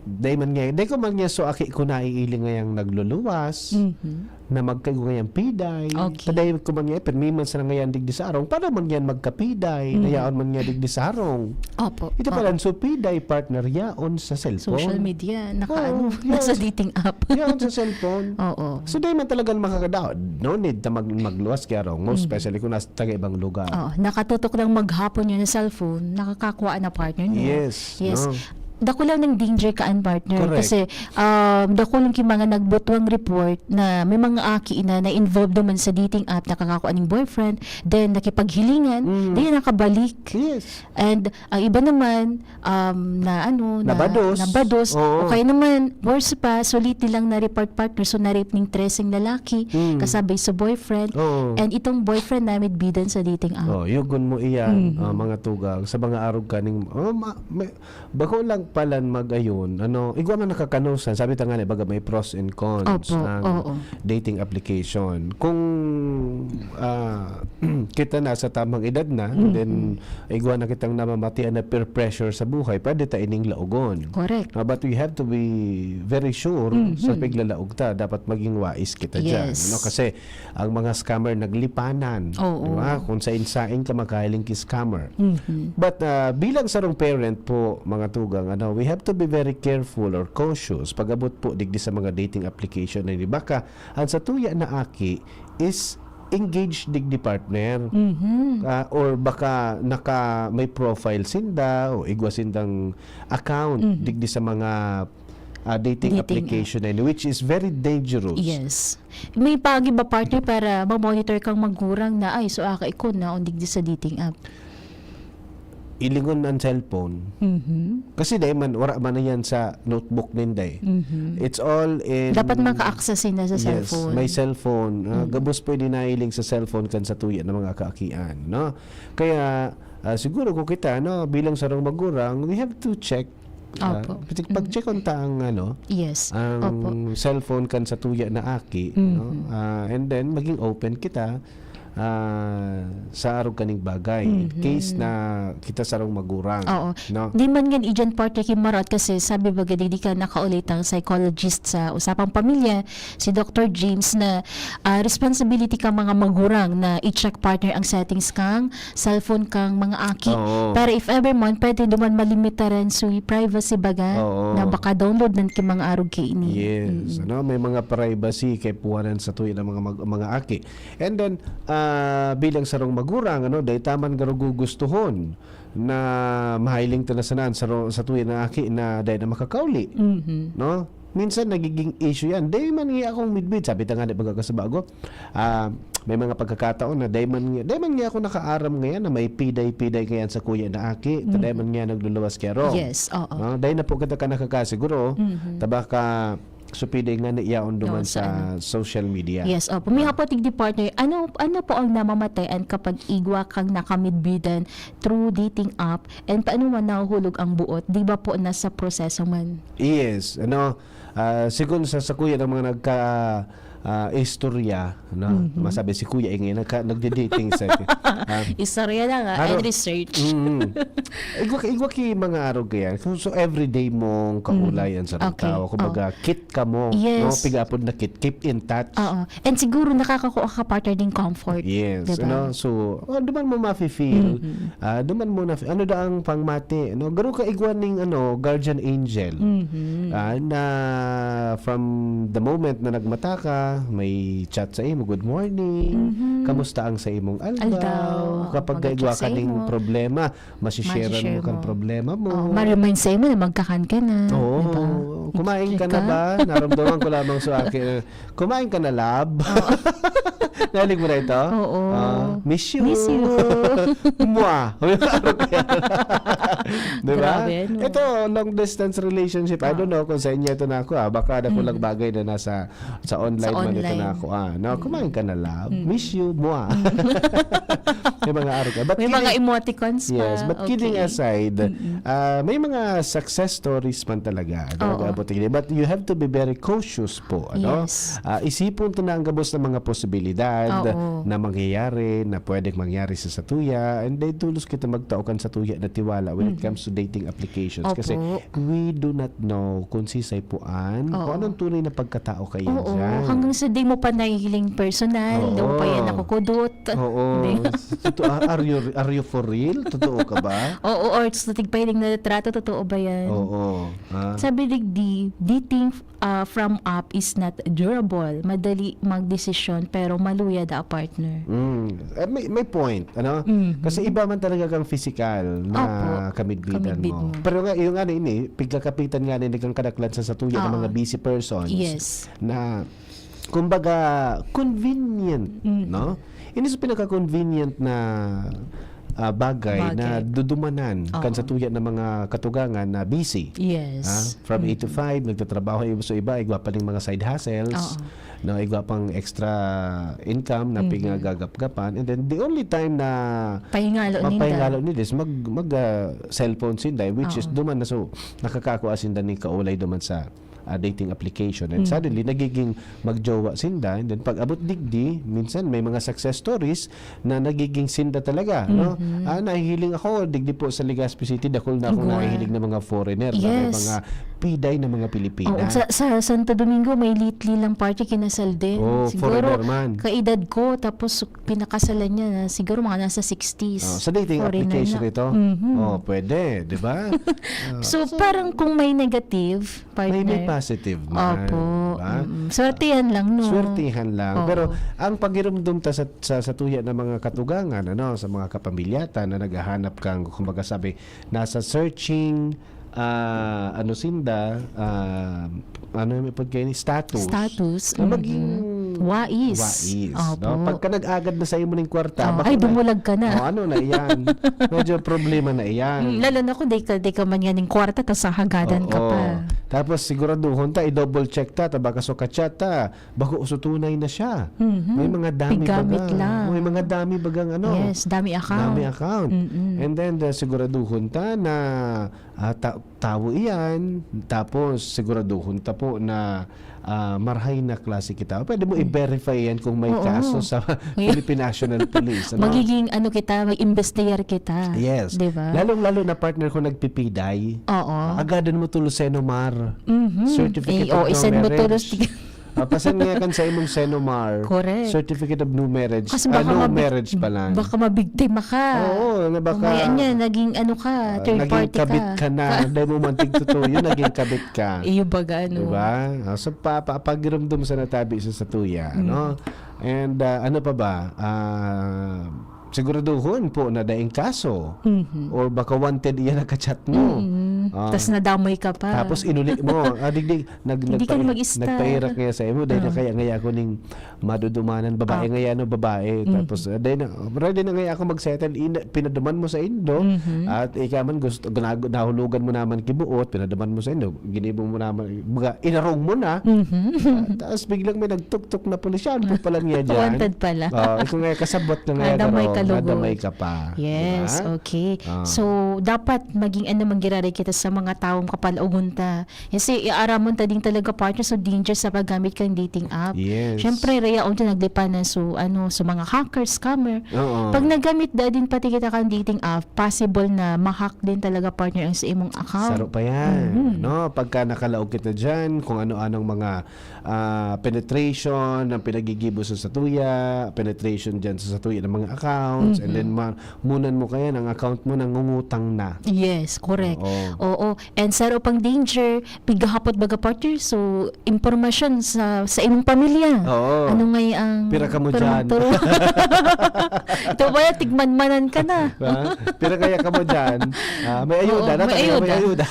day man nga, day ko man nga so aki ko naiili ngayang nagluluwas, Mhm. na magkaigwa ngayang piday. Okay. Paday ko man nga, permi man sana ngayan digdi sa arong, paano man yan magkapiday, Mm. na yaon man nga digdi sa arong? Opo. Ito pala, Oo. so piday partner, yaon sa cellphone. Social media, naka-, Oo, ano, yes. nasa dating app. Yaon sa cellphone. Oo. So, di man talaga makakadao. No need na mag-, magluwas kay arong, most Mm. especially kung nasa taga ibang lugar. Oo. Nakatutok lang maghapon yun sa cellphone, nakakakuha na partner niya. Yes, Yes. no? Dakula nang danger kaan, partner. Correct. Kasi, um, dakula ki mga nagbutwang report na may mga aki na na-involved naman sa dating app, nakakakua ning boyfriend, then nakipaghilingan, Mm. then nakabalik. Yes. And ang iba naman, um, na ano, na Nabados. nabados. Oo. O kaya naman, worse pa, sulit nilang na-report, partner, so na-rape ning treseng lalaki, Mm. kasabay sa boyfriend. Oo. And itong boyfriend na midbidan sa dating app. Oh, yugon mo iyan, Mhm. ah, mga tugang, sa mga arog kaning, oh, ma-, may, Bako lang palan mag-ayun, ano, igwa man nakakanusan, sabi ta nga na, baga may pros and cons Opo, ang oo. dating application. Kung, ah, kita na sa tamang edad na, Mm-mm. then igwa na kitang namamatian na peer pressure sa buhay, pwede ta ining laogon. Correct. Ah, but we have to be very sure Mhm. sa piglalaog ta, dapat maging wais kita dyan, Yes. ano? Kasi ang mga scammer naglipanan, Oo. di ba? Kung sain-sain ka makahiling ki scammer. Mhm. But, ah, bilang sarong parent po, mga tugang, ano, we have to be very careful or cautious pag-abot po digdi sa mga dating application na ini. Baka ang satuya na aki is engaged digdi partner, Mhm. ah, or baka naka, may profile sinda o igwa sindang account Mhm. digdi sa mga, ah, dating Dating application na ini, which is very dangerous. Yes. May paagi ba, partner, para ma-monitor kang magurang na, "Ay, so aka ikon na on digdi sa dating app"? Ilingon ang cellphone. Mhm. Kasi dai man, wala man na yan sa notebook ninday. Mhm. It's all in Dapat maka-access sila sa Yes, cellphone. may cellphone. Ah, Mhm. gabos pwede nailing sa cellphone kan satuya na mga kaakian, no? Kaya, ah, siguro kung kita, no, bilang sarong magurang, we have to check Ah, Opo. pag-, pag-check unta ang ano, Yes. ang Opo. cellphone kan satuya na aki, no? Mhm. Ah, and then maging open kita, ah, sa arog kaning bagay. In case Mhm. na kita sarong magurang, Oo. no? Di man ngan iyan, partner, ki maraot kasi sabi baga digdi kan nakaulay tang psychologist sa usapang pamilya, si Doktor James, na, ah, responsibility kan mga magurang na i-check, partner, ang settings kang cellphone kang mga aki. Oo. Pero if ever man, pwede duman malimitaran sa privacy baga Oo. na baka download nan ki mga arog kaini. Yes, Mm. ano, may mga privacy kaipuhanan satuya na mga mag-, mga aki. And then, ah, bilang sarong magurang, ano, dai ta man garo gugustuhon na mahiling ta na sana an saro-, satuya na aki na dai na makakauli, Mhm. no? Minsan nagiging issue yan. Dai man niya akong midbid, sabi ta nga, di ba, kasubago? Ah, may mga pagkakataon na dai man niya, dai man niya ako nakaaram ngayon na may piday-piday ngayon sa kuya na aki, ta dai Mhm. man niya nagluluwas kaya ron. Yes, oo. No? Dai na po kita ka nakakasiguro, Mhm. tabaka supiday nga na iyaon duman Doon sa sa ano. social media. Yes, opo. May Ah. hapot, digdi, partner. Ano, ano po ang namamatayan kapag igwa kang nakamidbidan through dating app? And paano man nahuhulog ang buot? Di ba po nasa proseso man? Yes, ano, ah, sigon sa sakuya ng mga nagka, ah, istorya, no? Mhm. Masabi si Kuya Ingay, nagka-, nagdi-dating sa, ah, Istorya lang, ah, ano, and research. Mm. Igwa, igwa ki mga arog kaya. So, so everyday mong kaulay Mm. ang sarong Okay. tao. Kumbaga, Oh. kit ka mo, Yes. no? Pigapod na kit, keep in touch. Oo. And siguro nakakakuha ka, partner, ding comfort, Yes, di ba? ano? So, oh, duman mo mafe-feel, Mm-hmm. ah, duman mo na, ano da ang pangmati, no? Garo ka igwa ning, ano, guardian angel. Mm-hmm. Ah, na from the moment na nagmata ka, may chat sa imo, "Good morning, Mm-hmm. kamusta ang sa imong aldaw?" Aldaw, Kapag mag-chat gaigwa sa ka ning imo. problema, masishare Masishare mo kan mo. problema mo. Oh, ma-remind sa imo na magkakan ka na, Oo. di ba? Kumain ka na Ika- ba? Naramdaman ko lamang sa akin. Kumain ka na, love? Oo. Narinig mo na ito? Oo. Ah, miss you. Miss you. Mwah. Di ba? Grabe, no? Ito, long distance relationship. I Ah. don't know kung sa inyo ito na ako, ah. Baka nakulang Mm. bagay na nasa, sa online Sa man ito online. na ako, ah. No, Mm. kumain ka na, love. Mm. Miss you. Mwah. Mm. May mga arog. But May mga kidding, emoticons yes, pa. but kidding Okay. aside, Mm-mm. ah, may mga success stories man talaga na Oo. nag-aabot din. But you have to be very cautious po, ano? Yes. Ah, isipon ta na ang gabos na mga posibilidad Oo. na mangyayari, na pwedeng mangyari sa satuya, and then tulos kita magtao kan satuya na tiwala when it Mm. comes to dating applications. Kasi Opo. we do not know kung sisay po an, Oo. kung anong tunay na pagkatao kaya Oo, dyan. hanggang sa di mo pa nahihiling personal, di mo pa yan Oo. nakukudot. Oo. Di. Totoo, ah, are you, are you for real? Totoo ka ba? Oo, or sa tigpahiling na litrato, totoo ba yan? Oo. Ah. Sabi digdi, dating, ah, from app is not durable. Madali magdesisyon, pero maluya da a partner. Mm. Eh, may, may point, ano? Mhm. Kasi iba man talaga kang physical na Opo. kamidbidan Kamidbid mo. mo. Pero nga, yung ano ini, pigkakapitan nga ini kang kadaklan sa satuya ng Oo. mga busy persons Yes. na, kumbaga, convenient, Mm. no? Ini sa pinaka-convenient na, ah, bagay Bagay. na dudumanan kan Oo. satuya ng mga katugangan na busy. Yes. Ah, from eight to Mm. five, nagtatrabaho, yung sa iba, igwa pa ning mga side hustles, Oo. no, igwa pang extra income na Mhm. pinagagapgapan. And then, the only time na Pahingalo ninda. mapahingalo nila is mag, mag, ah, cellphone sinda, which is Oo. duman na, so, nakakakua sinda ning kaulay duman sa, ah, dating application. And Mhm. suddenly, nagiging magjowa sinda. And then, pag abot digdi, minsan may mga success stories na nagiging sinda talaga, no? Mhm. Ah, nahihiling ako, digdi po sa Legazpi City, dakul na akong Igwa. nahihiling na mga foreigner, na may Yes. mga piday na mga Pilipina. Oo, sa, sa Santo Domingo, may lately lang, partner, kinasal din. Oh, Siguro, foreigner man. kaedad ko, tapos pinakasalan niya na siguro mga nasa sixties. Oh, sa dating Foreigner application na. ito? Mhm. Oh, pwede, di ba? Ah, So, so, parang kung may negative, may, may partner. positive man, Opo, di ba? mm. Swertihan lang, no? Swertihan lang. Oo. Pero ang pagirumdom ta sa, sa, satuya ng mga katugangan, ano, sa mga kapamilyatan na naghahanap kang, kumbaga sabi, nasa searching, ah, ano sinda, ah, ano yung ipod kayo ni? Status. Status, Na maging mm. Wais. wais, Opo. no? Pagka nag-agad na sa imo ning kwarta, Oh, baka ay, na, dumulag ka na. Oh, ano na iyan? Medyo problema na iyan. Mm, lalo na kung di ka, di ka man yan yung kwarta, tas hahagadan ka Oo. pa. Tapos siguraduhon ta, i-double check ta, ta baka so ka-chat ta, bako so tunay na siya. Mhm. May mga dami Piggamit baga. lang. May mga dami bagang ano. Yes, dami account. Dami account. Mm-mm. And then, uh, siguraduhon ta na, ah, ta-, tawo iyan. Tapos siguraduhon ta po na, ah, marahay na klase kita. Pwede mo Mm. i-verify yan kung may Oo. kaso sa Philippine National Police, ano? Magiging ano kita, mag-investigar kita. Yes. Di ba? Lalong-lalo na, partner, kung nagpipiday. Oo. Agadan mo tulos Senomar. Mhm. Certificate Eh, of oh, no i-send mo marriage. tulos. Ah, pasan nga kan sa imong Senomar, Correct. Certificate of no marriage. Kasi Ah, baka no mabig-, marriage pa lang. baka mabiktima ka. Oo, na baka Mamaya niya, naging ano ka, Ah, third naging party kabit ka. ka na. Dahil mo man tigtutuyo, naging kabit ka. Iyo baga, ano. Diba? Ah, so, pa, pa, pagirumdom sa natabi sa satuya, Mm. no? And, ah, ano pa ba? Ah, siguraduhon po na daing kaso. Mhm. Or baka wanted iyan nakachat mo. Mhm. Ah. Tas nadamay ka pa. Tapos inuli mo. Ah, digdi, nag-, Hindi ka nagpai-, na mag-stop. nagpairak nga sa imo. Dahil na Oo. kaya ngaya ako ning madudumanan. Babae Ah. ngaya, no? Babae. Mhm. Tapos, ah, dahil na, ready na ngaya ako mag-settle. Ina-, pinaduman mo sa indo. Mhm. At ikaw man gusto, ginago-, nahulugan mo naman kibuot. Pinaduman mo sa indo. Ginibo mo naman. Baga, inarong mo na. Mhm. Ah, tapos biglang may nagtuktok na pulisya. Ano pa lang niya dyan? Wanted pala. Ah, ito nga, kasabot na nga Nadamay garo, ka lugod. nadamay ka pa. Yes, Diba? okay. Ah. So, dapat maging ano, manggiraray kita sa mga taong kapalaogon ta. Kasi iaramon ta din talaga, partner, so danger sa paggamit kan dating app. Yes. Siyempre, raya on ta naglipanan, so, ano, so mga hacker, scammer. Oo. Pag naggamit da din pati kita kan dating app, possible na ma-hack din talaga, partner, ang sa imong account. Saro pa yan, Mhm. no? Pagka nakalaog kita dyan, kung ano-anong mga, ah, penetration ng pinagigibo sa satuya, penetration dyan sa satuya ng mga accounts, and Mhm. then ma-, munan mo kaya ang account mo nangungutang na. Yes, correct. Oo. Oo. And saro pang danger, pighahapot baga, partner, so impormasyon sa, sa imong pamilya. Oo. Ano ngay ang Pira ka mo dyan? turong-turo? Ito ba yan? Tigmanmanan ka na. Ha? Pira kaya ka mo dyan? Ah, may ayuda Oo, na, may kaya may ayuda. ayuda.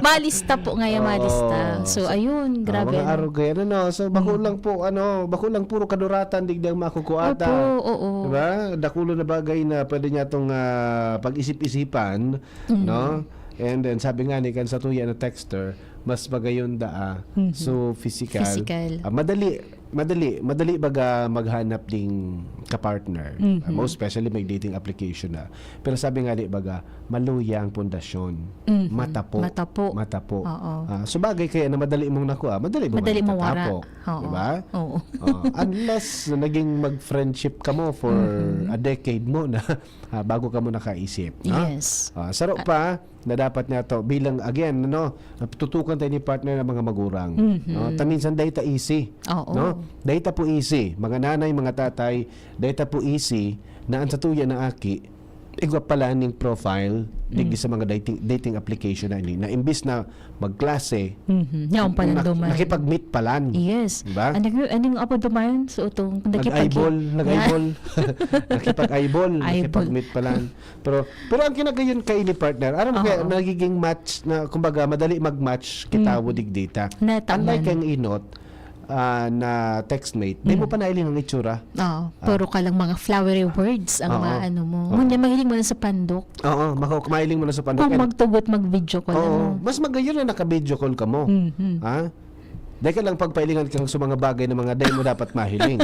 Malista po ngayon, Oo. malista. So, So, ayun, ah, grabe, mga ano. arog yan, ano? So, bako Mm. lang po, ano, bako lang puro kaduratan, digdi ang makukuha ta. Opo, oo. Diba? Dakulo na bagay na pwede niya tong, ah, pag-isip-isipan, Mm. no? And then, sabi nga ni kan satuya na texter, mas magayon daa. Mhm. So, physical. Physical. Ah, madali, madali, madali baga maghanap ding kapartner. Mhm. Ah, most especially may dating application na. Pero sabi nga di baga, maluya ang pundasyon. Mhm. Matapo. Matapo. Matapo. Oo. Ah, so bagay kaya na madali mong nakuha, madali mo Madali man mawara. itatapo. Oo. Diba? Oo. Oh, unless na naging mag-friendship ka mo for Mhm. a decade mo na, ah, bago ka mo nakaisip, no? Yes. Ah, saro Ah. pa, na dapat nga to bilang, again, ano, tutukan tayo ni partner ng mga magurang, Mhm. no? Ta minsan dahil ta easy, Oo. no? Dahil ta po easy, mga nanay, mga tatay, dahil ta po easy na ang satuya na aki, igwa pala ning profile, digdi Mm. sa mga dating, dating application na ini, na imbis na magklase, Mhm. Yaon pa lang nak-, duman. nakipag-meet pa lang. Yes. Diba? Ano yung, ano yung apo duman? So, itong nakipag- Nag-eyeball, nag-eyeball. Nakipag-eyeball, Eyeball. nakipag-meet pa lang. Pero, pero ang kinagayon kay ni partner, aram mo kaya Oo. nagiging match na, kumbaga, madali mag-match kita Mm. digdi ta. Nataman. Unlike ang inot, ah, na textmate, di mo Mm. pa nailing ang itsura. Oo. Ah. Puro ka lang mga flowery words ang Oo. maano mo. Oo. Ngunyan, mahiling mo na sa pandok. Oo, mako-, mahiling mo na sa pandok. Kung And magtugot, mag-video call Oo. mo. Mas magayon na naka-video call ka mo. Mhm. Ha? Dahil ka lang pagpailingan kang sa mga bagay na mga dahil mo dapat mahiling.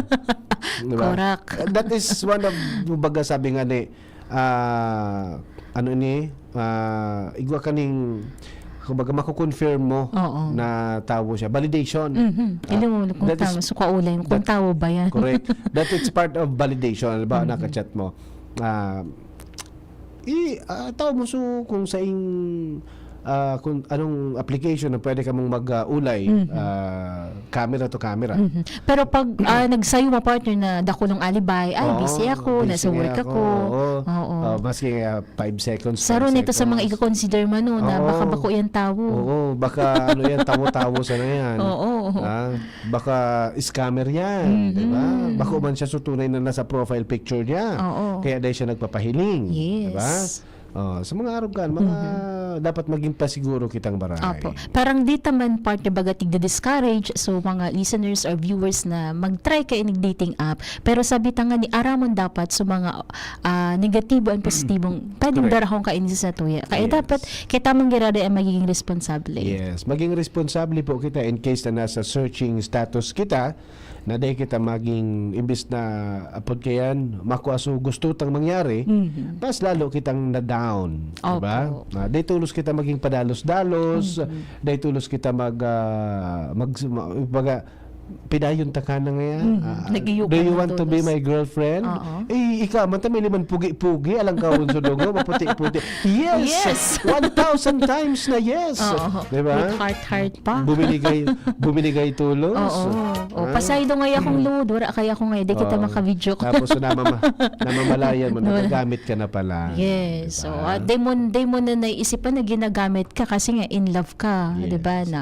Di ba? Correct. That is one of, kumbaga, sabi nga ni, ah, ano ni, ah, igwa ka ning, kumbaga, mako-confirm mo Oo. na tawo siya. Validation. Mhm. Ah, Alam mo kung that is tama, so kaulay mo, kung that tawo ba yan? Correct. That is part of validation. Halimbawa, Mhm. naka-chat mo. Ah, i-, ah, tawo mo, so, kung saing, ah, kung anong application na pwede ka mong mag, ah, ulay, Mhm. ah, camera to camera. Mhm. Pero pag, ah, nagsayo mo, partner, na dakulong alibay, "Ay, Oo, busy ako, busy nasa nga work ako." ako. Oo. Oo. Ah, maski nga five seconds, Saro ten nito sa mga seconds. i-consider mo, no, na Oo. baka bako yan tawo. Oo, baka ano yan, tawo-tawo sana yan. Oo. Ah, baka scammer yan, Mhm. di ba? Bako man siya so tunay na nasa profile picture niya. Oo. Kaya dahil siya nagpapahiling, di ba? Yes. Oh, sa mga arog kan, mga Mhm. dapat maging pasiguro kitang baray. Opo. Parang di ta man, partner, baga tigdi-discourage, so mga listeners or viewers na mag-try kayo ning dating app. Pero sabi ta nga ni, aramon dapat sa mga, ah, negatibo and positibong pwedeng Correct. darahon kaini sa satuya. Kaya Yes. dapat kita man giraray ang magiging responsable. Yes, maging responsable po kita in case na nasa searching status kita, na dai kita maging, imbis na, apod kayan, makua so gusto tang mangyari, Mhm. mas lalo kitang na-down, di ba? Opo. Ah, dai tolos kita maging padalos-dalos, Mhm. dai tolos kita mag, ah, mag, ma-, baga, pidayon ta ka na ngayan. Mhm. Ah, Nag-iyo "Do ka you ng want to be tolos. my girlfriend?" Oo. Eh, ika man, ta may liman pugi-pugi, alang kawon sa dugo, maputi-puti. Yes! Yes! One thousand times na yes! Oo. Di ba? With heart-heart pa. Buminigay, buminigay tolos. Oo. Oh, Ah. pasaylo ngay akong load, wala kaya ako ngay, di kita Oo. maka-video call. Tapos namama-, namamalayan mo, Wala. nagagamit ka na pala. Yes. Di So, ba? ah, di mo, di mo na naiisipan na ginagamit ka kasi nga in love ka, di ba, Yes. na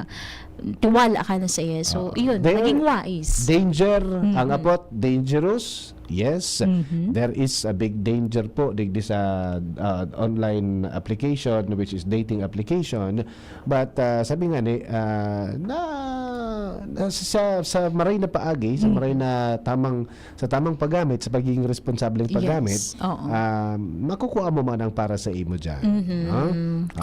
tiwala ka na sa iya. So, Oo. yun, There, maging wais. danger, ang Mm-mm. apot, dangerous. Yes, Mhm. there is a big danger po digdi sa, ah, online application, which is dating application. But, ah, sabi nga ni, ah, na, na sa, sa maray na paagi, sa maray Mhm. na tamang, sa tamang paggamit, sa pagiging responsableng paggamit, Yes, oo. ah, makukuha mo man ang para sa imo dyan, Mhm. no? Ah,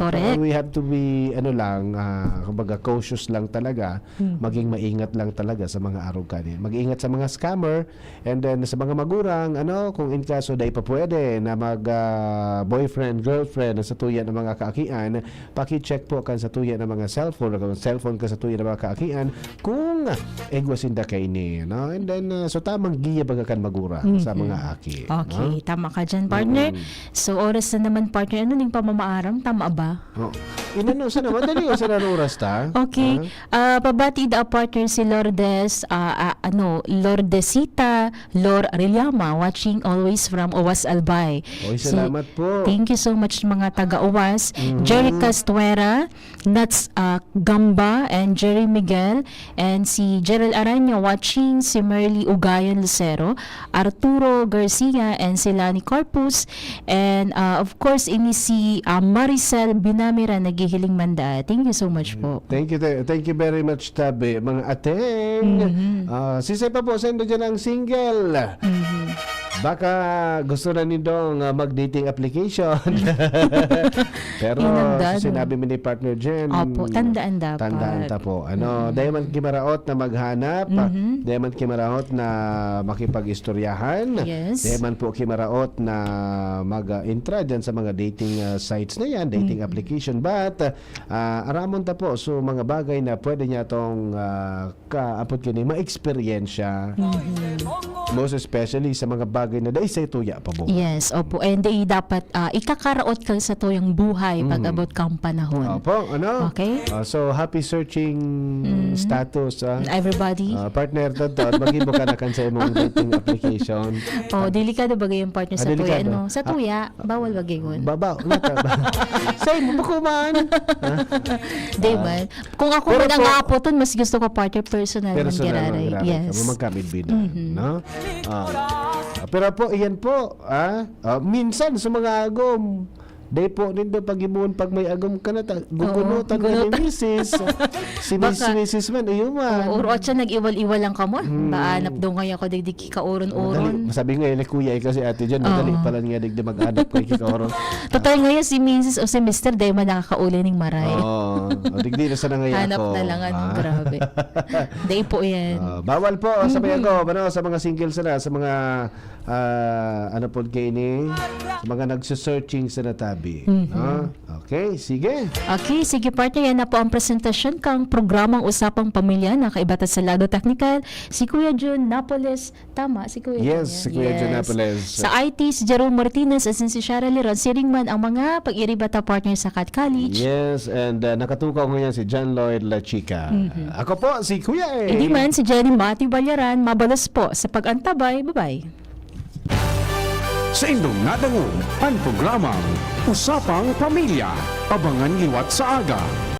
Correct. pero we have to be, ano lang, ah, kumbaga, cautious lang talaga, Mhm. maging maingat lang talaga sa mga arog kanin. Mag-ingat sa mga scammer, and then sa mga magurang, ano, kung in kaso dai pa pwede na mag, ah, boyfriend, girlfriend sa tuya ng mga kaakian, paki-check po kan sa tuya ng mga cellphone, o kung cellphone ka sa tuya ng mga kaakian, kung igwa sinda kaini, no? And then, ah, so tamang giya baga kan magurang sa Mhm. mga aki, Okay, no? tama ka dyan, partner. Mm. So, oras na naman, partner. Ano ning pamamaaram? Tama ba? Oh. Inano, sana madali, o sana oras ta? Okay. Ah? Ah, pabati da, partner, si Lourdes, ah, ah, ano, Lourdesita Lor Riliama, watching always from Owas, Albay. Oy, Si salamat po. Thank you so much, mga taga-Owas. Mhm. Jerry Castuera, Nats, ah, Gamba, and Jerry Miguel, and si Jerel Araño watching, si Merly Ugayan Lucero, Arturo Garcia, and si Lani Corpus, and, ah, of course, ini si, ah, Maricel Binamira, naghihiling manda. Thank you so much po. Thank you, th-, thank you very much, Tabi. Mga ateng, Mhm. ah, sisay pa po, sendo dyan ang single. Mhm. Baka gusto na nindong, ah, mag-dating application. Pero Inandado. sa sinabi mi ni Partner Jen, Opo, tandaan dapat. tandaan ta po. Ano, Mhm. dahil man kimaraot na maghanap, ah, Mhm. dahil man kimaraot na makipag-istoryahan, Yes. dahil man po kimaraot na mag, ah, intra dyan sa mga dating, ah, sites na yan, dating Mhm. application. But, ah, aramon ta po, so mga bagay na pwede niya tong, ah, ka, apod kini, ma-eksperyensya. Mhm. Most especially sa mga bagay na dai sa tuya pa buhay. Yes, opo. And, eh, dapat, ah, ikakaraot ka sa tuyang buhay pag Mhm. abot kang panahon. Opo, ano? Okay? Ah, so, happy searching Mm. status, ah. Everybody. Ah, partner, totoo, mag-ibo ka na kan sa imong dating application. Oh, delikado bagay yung partner Ah, sa tuya, delikado. no? Sa Ah, tuya, bawal bagay yun. Baba, wala ka ba? Sa imo, bako man. Ah. Di Ah. man. Kung ako Pero man ang po, aapoton, mas gusto ko, partner, personal man personal man giraray. giraray ka Yes. mo, magkamidbidan, Mhm. no? Ah. Pero po, iyan po, ah, ah, minsan sa mga agom, dai po nindo paghimuon pag may agom ka na ta-, Oo, gugunutan ka ni gunutan. misis. Si mis-, Baka, misis man, iyo man. oo, oro at siya nag-iwal-iwal lang ka mo. Hmm. Baanap daw ngayon ako, digdi Kikaoron-oron. Madali. Masabi nga, eh, kuya, ikaw si Ate Jen, madali Oo. pala niya digdi mag-anak ko, kikaoron. Total ngayon, si misis o si mister, dai man nakakauli ning maray. Oo. O, digdi na sana ngayon Hanap ako. na lang, ano, Ah. grabe. Dai po yan. Ah, bawal po sa mga Mhm. agom, ano, sa mga single sana, sa mga, ah, ano po kayo ni, sa mga nagsusearching sa natabi. Mhm. No? Okay, sige. Okay, sige, partner, yan na po ang presentasyon kang programang Usapang Pamilya, na kaiba ta sa lado teknikal, si Kuya Jun Napoles. Tama, si Kuya Yes, Jun yan. si Kuya Jun Yes. Napoles. Sa I T, si Jerome Martinez, as in si Shara Liron, siring man ang mga pag-iriba ta partner sa Cat College. Yes, and, uh, nakatukaw ngayon si John Lloyd Lachica. Mhm. Ako po, si Kuya A. Hindi man, si Jenny Mati Balyaran, mabalos po sa pag-antabay. Bye-bye. Sa indong nadangog, ang programang Usapang Pamilya. Abangan liwat sa aga.